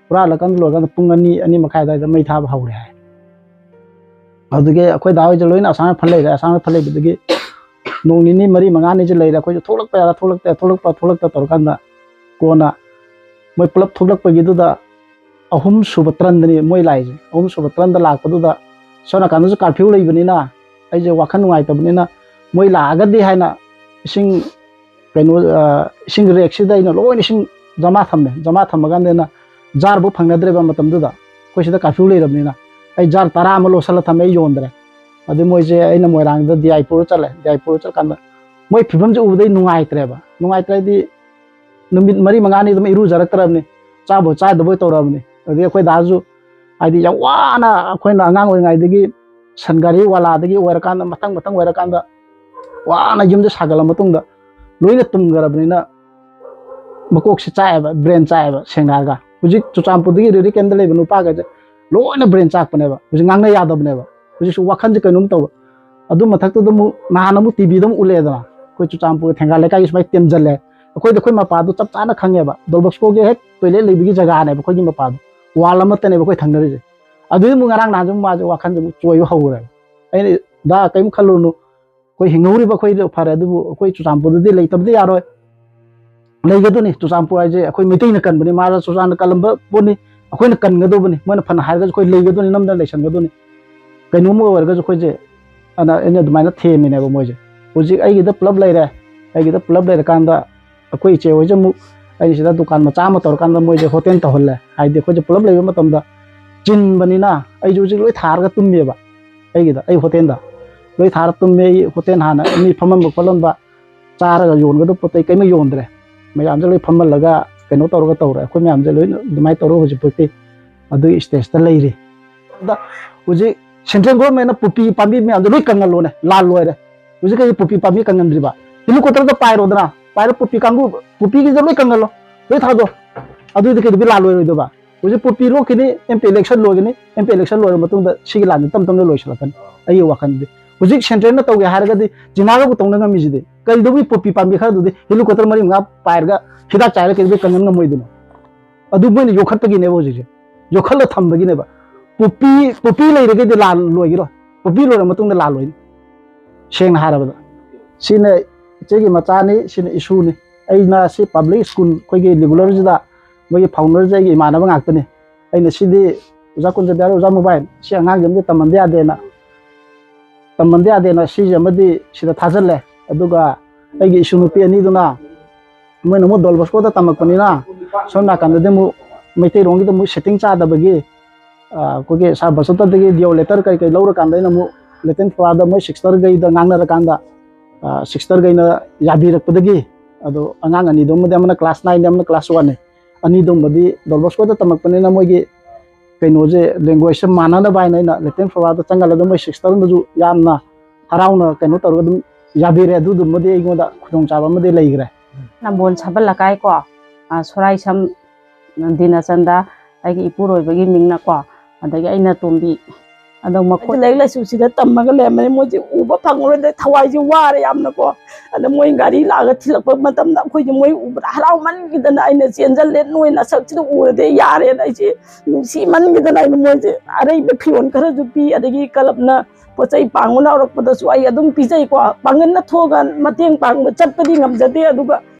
ꯍꯨꯔꯥꯜꯂꯀꯥꯟꯗ ꯂꯣꯏꯔꯀꯥꯟꯗ ꯄꯨꯡ ꯑꯅꯤ, ꯑꯅꯤ ꯃꯈꯥꯏ ꯑꯗꯨꯋꯥꯏꯗ ꯃꯩ ꯊꯥꯕ ꯍꯧꯔꯦ ꯍꯥꯏ꯫ ꯑꯗꯨꯗꯒꯤ ꯑꯩꯈꯣꯏ ꯗꯥ ꯍꯣꯏꯁꯦ ꯂꯣꯏꯅ ꯑꯁꯥꯝ ꯔꯥꯏꯐꯜ ꯂꯩꯔꯦ꯫ ꯑꯁꯥꯝ ꯔꯥꯏꯐꯜ ꯂꯩꯕꯗꯒꯤ ꯅꯣꯡ ꯅꯤꯅꯤ, ꯃꯔꯤ, ꯃꯉꯥꯅꯤꯁꯦ ꯂꯩꯔꯦ꯫ ꯑꯩꯈꯣꯏꯁꯨ ꯊꯣꯛꯂꯛꯄ ꯌꯥꯔ ꯊꯣꯛꯂꯛꯇꯦ, ꯊꯣꯛꯂꯛꯄ, ꯊꯣꯛꯂꯛꯇ ꯇꯧꯔꯀꯥꯟꯗ ꯀꯣꯟꯅ ꯃꯣꯏ ꯄꯨꯂꯞ ꯊꯣꯛꯂꯛꯄꯒꯤꯗꯨꯗ ꯑꯍꯨꯝ ꯁꯨꯕ ꯇꯔꯟꯗꯅꯤ ꯃꯣꯏ ꯂꯥꯛꯏꯁꯦ꯫ ꯑꯍꯨꯝ ꯁꯨꯕ ꯇꯔꯟꯗ ꯂꯥꯛꯄꯗꯨꯗ ꯁꯣꯝ ꯅꯥꯀꯟꯗꯁꯨ ꯀꯥꯔꯐ꯭ꯌꯨ ꯂꯩꯕꯅꯤꯅ ꯑꯩꯁꯦ ꯋꯥꯈꯜ ꯅꯨꯡꯉꯥꯏꯇꯕꯅꯤꯅ, ꯃꯣꯏ ꯂꯥꯛꯑꯒꯗꯤ ꯍꯥꯏꯅ ꯏꯁꯤꯡ, ꯀꯩꯅꯣ, ꯑ, ꯏꯁꯤꯡ ꯔꯦꯛꯁꯤꯗ ꯑꯩꯅ ꯂꯣꯏꯅ ꯏꯁꯤꯡ ꯖꯃꯥ ꯊꯝꯃꯦ꯫ ꯖꯃꯥ ꯊꯝꯃꯀꯥꯟꯗ ꯑꯩꯅ ꯖꯥꯔꯕꯨ ꯐꯪꯅꯗ꯭ꯔꯦꯕ ꯃꯇꯝꯗꯨꯗ꯫ ꯑꯩꯈꯣꯏ ꯁꯤꯗ ꯀꯥꯔꯐ꯭ꯌꯨ ꯂꯩꯔꯕꯅꯤꯅ ꯑꯩ ꯖꯥꯔ ꯇꯔꯥ ꯑꯃ ꯂꯣꯠꯁꯤꯜꯂ ꯊꯝꯃꯦ, ꯑꯩ ꯌꯣꯟꯗ꯭ꯔꯦ꯫ ꯑꯗꯨ ꯃꯣꯏꯁꯦ ꯑꯩꯅ ꯃꯣꯏꯔꯥꯡꯗ ꯗꯤ ꯑꯥꯏ ꯄꯨꯔ ꯆꯠꯂꯦ꯫ ꯗꯤ ꯑꯥꯏ ꯄꯨꯔ ꯆꯠꯀꯥꯟꯗ ꯃꯣꯏ ꯐꯤꯕꯝꯁꯦ ꯎꯕꯗ ꯑꯩ ꯅꯨꯡꯉꯥꯏꯇ꯭ꯔꯦꯕ꯫ ꯅꯨꯡꯉꯥꯏꯇ꯭ꯔꯦ ꯍꯥꯏꯗꯤ ꯅꯨꯃꯤꯠ ꯃꯔꯤ ꯃꯉꯥꯅꯤ ꯑꯗꯨꯝ ꯏꯔꯨꯖꯔꯛꯇ꯭ꯔꯕꯅꯤ, ꯆꯥꯕꯣꯏ ꯆꯥꯗꯕꯣꯏ ꯇꯧꯔꯕꯅꯤ꯫ ꯑꯗꯨꯗꯒꯤ ꯑꯩꯈꯣꯏ ꯗꯥꯁꯨ ꯍꯥꯏꯗꯤ ꯌꯥꯝ ꯋꯥꯅ ꯑꯩꯈꯣꯏꯅ ꯑꯉꯥꯡ ꯑꯣꯏꯔꯤꯉꯩꯗꯒꯤ ꯁꯟ ꯒꯥꯔꯤ ꯋꯥꯂꯥꯗꯒꯤ ꯑꯣꯏꯔꯀꯥꯟꯗ ꯃꯊꯪ ꯃꯊꯪ ꯑꯣꯏꯔꯀꯥꯟꯗ ꯋꯥꯅ ꯌꯨꯝꯗ ꯁꯥꯒꯠꯂ ꯃꯇꯨꯡꯗ ꯂꯣꯏꯅ ꯇꯨꯝꯈ꯭ꯔꯕꯅꯤꯅ ꯃꯀꯣꯛꯁꯦ ꯆꯥꯛꯑꯦꯕ, ꯕ꯭ꯔꯦꯟ ꯆꯥꯛꯑꯦꯕ꯫ ꯁꯦꯡꯅ ꯍꯥꯏꯔꯒ ꯍꯧꯖꯤꯛ ꯆꯨꯔꯆꯥꯟꯄꯨꯔꯗꯒꯤ ꯔꯦꯂꯤ ꯀꯦꯝꯗ ꯂꯩꯕ ꯅꯨꯄꯥꯈꯩꯁꯦ ꯂꯣꯏꯅ ꯕ꯭ꯔꯦꯟ ꯆꯥꯛꯄꯅꯦꯕ꯫ ꯍꯧꯖꯤꯛ ꯉꯥꯡꯅ ꯌꯥꯗꯕꯅꯦꯕ꯫ ꯍꯧꯖꯤꯛꯁꯨ ꯋꯥꯈꯜꯁꯦ ꯀꯩꯅꯣꯝ ꯇꯧꯕ꯫ ꯑꯗꯨ ꯃꯊꯛꯇꯨꯗ ꯑꯃꯨꯛ ꯅꯍꯥꯟ ꯑꯃꯨꯛ ꯇꯤꯚꯤꯗ ꯑꯃꯨꯛ ꯎꯠꯂꯛꯑꯦꯗꯅ, ꯑꯩꯈꯣꯏ ꯆꯨꯔꯆꯥꯟꯄꯨꯔ ꯊꯦꯡꯒꯥꯜ ꯂꯩꯀꯥꯏꯒꯤ ꯁꯨꯃꯥꯏꯅ ꯇꯦꯝꯖꯜꯂꯦ꯫ ꯑꯩꯈꯣꯏꯗ ꯑꯩꯈꯣꯏ ꯃꯄꯥꯗꯣ ꯆꯞ ꯆꯥꯅ ꯈꯪꯉꯦꯕ, ꯗꯣꯟ ꯕꯣꯁꯀꯣꯒꯤ ꯍꯦꯛ ꯇꯣꯏꯂꯦꯠ ꯂꯩꯕꯒꯤ ꯖꯒꯥꯅꯦꯕ ꯑꯩꯈꯣꯏꯒꯤ ꯃꯄꯥꯗꯣ, ꯋꯥꯜ ꯑꯃꯠꯇꯅꯦꯕ ꯑꯩꯈꯣꯏ ꯊꯪꯅꯔꯤꯁꯦ꯫ ꯑꯗꯨꯗꯤ ꯑꯃꯨꯛ ꯉꯔꯥꯡ ꯅꯍꯥꯟꯁꯨ ꯃꯥꯁꯦ ꯋꯥꯈꯜꯁꯦ ꯑꯃꯨꯛ ꯆꯣꯏꯕ ꯍꯧꯈ꯭ꯔꯦꯕ꯫ ꯑꯩꯅ, "ꯗꯥ, ꯀꯔꯤꯝ ꯈꯜꯂꯨꯅꯨ, ꯑꯩꯈꯣꯏ ꯍꯤꯡꯍꯧꯔꯤꯕ ꯑꯩꯈꯣꯏꯗꯣ ꯐꯔꯦ, ꯑꯗꯨꯕꯨ ꯑꯩꯈꯣꯏ ꯆꯨꯔꯆꯥꯟꯄꯨꯔꯗꯗꯤ ꯂꯩꯇꯕꯗꯤ ꯌꯥꯔꯣꯏ, ꯂꯩꯒꯗꯣꯏꯅꯤ꯫ ꯆꯨꯔꯆꯥꯟꯄꯨꯔ ꯍꯥꯏꯁꯦ ꯑꯩꯈꯣꯏ ꯃꯩꯇꯩꯅ ꯀꯟꯕꯅꯤ, ꯃꯍꯥꯔꯥꯖꯥ ꯆꯨꯔꯆꯥꯟꯗ ꯀꯜꯂꯝꯕ ꯄꯣꯠꯅꯤ, ꯑꯩꯈꯣꯏꯅ ꯀꯟꯒꯗꯧꯕꯅꯤ, ꯃꯣꯏꯅ ꯐꯅ ꯍꯥꯏꯔꯒꯁꯨ ꯑꯩꯈꯣꯏ ꯂꯩꯒꯗꯣꯏꯅꯤ, ꯅꯝꯗꯅ ꯂꯩꯁꯟꯒꯗꯣꯏꯅꯤ, ꯀꯩꯅꯣꯝꯃ ꯑꯣꯏꯔꯒꯁꯨ ꯑꯩꯈꯣꯏꯁꯦ", ꯑꯅ ꯑꯩꯅ ꯑꯗꯨꯃꯥꯏꯅ ꯊꯦꯝꯃꯤꯅꯦꯕ ꯃꯣꯏꯁꯦ꯫ ꯍꯧꯖꯤꯛ ꯑꯩꯒꯤꯗ ꯄꯨꯂꯞ ꯂꯩꯔꯦ꯫ ꯑꯩꯒꯤꯗ ꯄꯨꯂꯞ ꯂꯩꯔꯀꯥꯟꯗ ꯑꯩꯈꯣꯏ ꯏꯆꯦ ꯍꯣꯏꯁꯦ ꯑꯃꯨꯛ ꯑꯩꯅ ꯁꯤꯗ ꯗꯨꯀꯥꯟ ꯃꯆꯥ ꯑꯃ ꯇꯧꯔꯀꯥꯟꯗ ꯃꯣꯏꯁꯦ ꯍꯣꯇꯦꯜ ꯇꯧꯍꯜꯂꯦ꯫ ꯍꯥꯏꯗꯤ ꯑꯩꯈꯣꯏꯁꯦ ꯄꯨꯂꯞ ꯂꯩꯕ ꯃꯇꯝꯗ ꯆꯤꯟꯕꯅꯤꯅ ꯑꯩꯁꯨ ꯍꯧꯖꯤꯛ ꯂꯣꯏ ꯊꯥꯔꯒ ꯇꯨꯝꯃꯦꯕ꯫ ꯑꯩꯒꯤꯗ, ꯑꯩ ꯍꯣꯇꯦꯜꯗ ꯂꯣꯏ ꯊꯥꯔ ꯇꯨꯝꯃꯦ꯫ ꯑꯩ ꯍꯣꯇꯦꯜ ꯍꯥꯟꯅ ꯃꯤ ꯐꯝꯃꯝꯕ ꯈꯣꯠꯂꯝꯕ, ꯆꯥꯔꯒ ꯌꯣꯟꯒꯗꯕ ꯄꯣꯠ ꯆꯩ ꯀꯩꯝ ꯌꯣꯟꯗ꯭ꯔꯦ꯫ ꯃꯌꯥꯝꯁꯦ ꯂꯣꯏ ꯐꯝꯍꯜꯂꯒ ꯀꯩꯅꯣ ꯇꯧꯔꯒ ꯇꯧꯔꯦ꯫ ꯑꯩꯈꯣꯏ ꯃꯌꯥꯝꯁꯦ ꯂꯣꯏꯅ ꯑꯗꯨꯃꯥꯏꯅ ꯇꯧꯔꯒ ꯍꯧꯖꯤꯛꯐꯥꯎꯗꯤ ꯑꯗꯨꯒꯤ ꯁ꯭ꯇꯦꯖꯇ ꯂꯩꯔꯤ꯫ ꯑꯗ ꯍꯧꯖꯤꯛ ꯁꯦꯟꯇ꯭ꯔꯦꯜ ꯒꯣꯔꯃꯦꯟꯅ ꯄꯣꯄꯤ ꯄꯥꯝꯕꯤ ꯃꯌꯥꯝꯗꯣ ꯂꯣꯏ ꯀꯪꯍꯜꯂꯣꯅꯦ, ꯂꯥꯜ ꯂꯣꯏꯔꯦ꯫ ꯍꯧꯖꯤꯛ ꯀꯩꯒꯤ ꯄꯣꯄꯤ ꯄꯥꯝꯕꯤ ꯀꯪꯍꯟꯗ꯭ꯔꯤꯕ? ꯍꯦꯂꯤꯀꯣꯞꯇꯔꯗ ꯄꯥꯏꯔꯣꯗꯅ, ꯄꯥꯏꯔ ꯄꯣꯄꯤ ꯀꯥꯡꯕꯨ, ꯄꯣꯄꯤꯒꯤꯗ ꯂꯣꯏ ꯀꯪꯍꯜꯂꯣ, ꯂꯣꯏ ꯊꯥꯗꯣ꯫ ꯑꯗꯨꯗꯤ ꯀꯩꯗꯧꯕꯩ ꯂꯥꯜ ꯂꯣꯏꯔꯣꯏꯗꯕ? ꯍꯧꯖꯤꯛ ꯄꯣꯄꯤ ꯂꯣꯛꯈꯤꯅꯤ, ꯑꯦꯝ ꯄꯤ ꯏꯂꯦꯛꯁꯟ ꯂꯣꯏꯒꯅꯤ, ꯑꯦꯝ ꯄꯤ ꯏꯂꯦꯛꯁꯟ ꯂꯣꯏꯔ ꯃꯇꯨꯡꯗ ꯁꯤꯒꯤ ꯂꯥꯟꯁꯦ ꯇꯞ ꯇꯞꯅ ꯂꯣꯏꯁꯤꯜꯂꯛꯀꯅꯤ꯫ ꯑꯩꯒꯤ ꯋꯥꯈꯜꯗꯗꯤ ꯍꯧꯖꯤꯛ ꯁꯦꯟꯇ꯭ꯔꯦꯜꯅ ꯇꯧꯒꯦ ꯍꯥꯏꯔꯒꯗꯤ ꯆꯤꯅꯥꯒꯕꯨ ꯇꯧꯅ ꯉꯝꯃꯤꯁꯤꯗꯤ, ꯀꯩꯗꯧꯕꯩ ꯄꯣꯄꯤ ꯄꯥꯝꯕꯤ ꯈꯔꯗꯨꯗꯤ ꯍꯦꯂꯤꯀꯣꯞꯇꯔ ꯃꯔꯤ ꯃꯉꯥ ꯄꯥꯏꯔꯒ ꯍꯤꯗꯥꯛ ꯆꯥꯏꯔꯒ ꯀꯩꯗꯧꯕꯩ ꯀꯪꯍꯟ ꯉꯝꯃꯣꯏꯗꯣꯏꯅꯣ? ꯑꯗꯨ ꯃꯣꯏꯅ ꯌꯣꯛꯈꯠꯄꯒꯤꯅꯦꯕ ꯍꯧꯖꯤꯛꯁꯦ, ꯌꯣꯛꯈꯠꯂ ꯊꯝꯕꯒꯤꯅꯦꯕ꯫ ꯄꯣꯄꯤ, ꯄꯣꯄꯤ ꯂꯩꯔꯒꯗꯤ ꯂꯥꯜ ꯂꯣꯏꯈꯤꯔꯣꯏ, ꯄꯣꯄꯤ ꯂꯣꯏꯔ ꯃꯇꯨꯡꯗ ꯂꯥꯜ ꯂꯣꯏꯅꯤ꯫ ꯁꯦꯡꯅ ꯍꯥꯏꯔꯕꯗ ꯁꯤꯅ ꯏꯆꯦꯒꯤ ꯃꯆꯥꯅꯤ, ꯁꯤꯅ ꯏꯁꯨꯅꯤ꯫ ꯑꯩꯅ ꯁꯤ ꯄꯕ꯭ꯂꯤꯛ ꯁ꯭ꯀꯨꯜ ꯑꯩꯈꯣꯏꯒꯤ ꯔꯤꯒꯨꯂꯔꯁꯤꯗ ꯃꯣꯏꯒꯤ ꯐꯥꯎꯟꯗꯔꯁꯦ ꯑꯩꯒꯤ ꯏꯃꯥꯟꯅꯕ ꯉꯥꯛꯇꯅꯤ꯫ ꯑꯩꯅ ꯁꯤꯗꯤ ꯑꯣꯖꯥ ꯀꯨꯟꯖꯕꯤꯍꯥꯔꯤ, ꯑꯣꯖꯥ ꯃꯣꯕꯥꯏꯜ, ꯁꯤ ꯑꯉꯥꯡꯁꯦ ꯑꯃꯗꯤ ꯇꯝꯍꯟꯗ ꯌꯥꯗꯦꯅ, ꯇꯝꯍꯟꯗ ꯌꯥꯗꯦꯅ ꯁꯤꯁꯦ ꯑꯃꯗꯤ ꯁꯤꯗ ꯊꯥꯖꯤꯜꯂꯦ꯫ ꯑꯗꯨꯒ ꯑꯩꯒꯤ ꯏꯁꯨ ꯅꯨꯄꯤ ꯑꯅꯤꯗꯨꯅ ꯃꯣꯏꯅ ꯑꯃꯨꯛ ꯗꯣꯟ ꯕꯣꯁꯀꯣꯗ ꯇꯝꯃꯛꯄꯅꯤꯅ ꯁꯣꯝ ꯅꯥꯀꯟꯗꯗꯤ ꯑꯃꯨꯛ ꯃꯩꯇꯩꯔꯣꯟꯒꯤꯗ ꯑꯃꯨꯛ ꯁꯦꯠꯇꯤꯡ ꯆꯥꯗꯕꯒꯤ, ꯑ, ꯑꯩꯈꯣꯏꯒꯤ ꯁꯥꯔ ꯕꯁꯟꯇꯗꯒꯤ ꯗꯤꯑꯣ ꯂꯦꯇꯔ ꯀꯔꯤ ꯀꯔꯤ ꯂꯧꯔꯀꯥꯟꯗ ꯑꯩꯅ ꯑꯃꯨꯛ ꯂꯦꯇꯤꯟ ꯐ꯭ꯂꯣꯔꯥꯗ ꯃꯣꯏ ꯁꯤꯁꯇꯔꯈꯩꯗ ꯉꯥꯡꯅꯔꯀꯥꯟꯗ, ꯑ, ꯁꯤꯁꯇꯔꯈꯩꯅ ꯌꯥꯕꯤꯔꯛꯄꯗꯒꯤ, ꯑꯗꯣ ꯑꯉꯥꯡ ꯑꯅꯤꯗꯨꯃꯗꯤ ꯑꯃꯅ ꯀ꯭ꯂꯥꯁ ꯅꯥꯏꯟꯅꯤ, ꯑꯃꯅ ꯀ꯭ꯂꯥꯁ ꯋꯥꯟꯅꯤ, ꯑꯅꯤꯗꯨꯃꯗꯤ ꯗꯣꯟ ꯕꯣꯁꯀꯣꯗ ꯇꯝꯃꯛꯄꯅꯤꯅ ꯃꯣꯏꯒꯤ ꯀꯩꯅꯣꯁꯦ, ꯂꯦꯡꯒ꯭ꯋꯦꯖꯁꯦ ꯃꯥꯟꯅꯅꯕ ꯍꯥꯏꯅ ꯑꯩꯅ ꯂꯦꯇꯤꯟ ꯐ꯭ꯂꯣꯔꯥꯗ ꯆꯪꯍꯜꯂꯒ ꯃꯣꯏ ꯁꯤꯁꯇꯔꯅꯁꯨ ꯌꯥꯝꯅ ꯍꯔꯥꯎꯅ ꯀꯩꯅꯣ ꯇꯧꯔꯒ ꯑꯗꯨꯝ ꯌꯥꯕꯤꯔꯦ꯫ ꯑꯗꯨꯗꯨꯃꯗꯤ ꯑꯩꯉꯣꯟꯗ ꯈꯨꯗꯣꯡꯆꯥꯕ ꯑꯃꯗꯤ ꯂꯩꯈ꯭ꯔꯦ꯫ ꯅꯝꯕꯣꯜ ꯁꯥꯕꯜ ꯂꯩꯀꯥꯏ ꯀꯣ, ꯑ, ꯁꯣꯔꯥꯏꯁꯝ ꯗꯤꯅꯆꯟꯗ, ꯑꯩꯒꯤ ꯏꯄꯨꯔꯣꯏꯕꯒꯤ ꯃꯤꯡꯅꯀꯣ, ꯑꯗꯒꯤ ꯑꯩꯅ ꯇꯣꯝꯕꯤ, ꯑꯗꯣ ꯃꯈꯣꯏ ꯂꯥꯏꯔꯤꯛ ꯂꯥꯏꯁꯨꯁꯤꯗ ꯇꯝꯃꯒ ꯂꯩꯔꯝꯕꯅꯤ, ꯃꯣꯏꯁꯦ ꯎꯕ ꯐꯪꯉꯔꯣꯏꯗ, ꯊꯋꯥꯏꯁꯦ ꯋꯥꯔꯦ ꯌꯥꯝꯅꯀꯣ꯫ ꯑꯗ ꯃꯣꯏ ꯒꯥꯔꯤ ꯂꯥꯛꯑꯒ ꯊꯤꯜꯂꯛꯄ ꯃꯇꯝꯗ ꯑꯩꯈꯣꯏꯁꯦ ꯃꯣꯏ ꯎꯕꯗ ꯍꯔꯥꯎꯃꯟꯈꯤꯗꯅ ꯑꯩꯅ ꯆꯦꯟꯁꯤꯜꯂꯦ, ꯅꯣꯏ ꯅꯁꯛꯁꯤꯗ ꯎꯔꯗꯤ ꯌꯥꯔꯦꯅ ꯑꯩꯁꯦ ꯅꯨꯡꯁꯤꯃꯟꯈꯤꯗꯅ ꯑꯩꯅ ꯃꯣꯏꯁꯦ ꯑꯔꯩꯕ ꯐꯤꯔꯣꯜ ꯈꯔꯁꯨ ꯄꯤ, ꯑꯗꯒꯤ ꯀ꯭ꯂꯕꯅ ꯄꯣꯠ ꯆꯩ ꯄꯥꯡꯕ ꯂꯥꯎꯔꯛꯄꯗꯁꯨ ꯑꯩ ꯑꯗꯨꯝ ꯄꯤꯖꯩꯀꯣ꯫ ꯄꯥꯡꯒꯜꯅ ꯊꯣꯛꯑꯒ ꯃꯇꯦꯡ ꯄꯥꯡꯕ ꯆꯠꯄꯗꯤ ꯉꯝꯖꯗꯦ, ꯑꯗꯨꯒ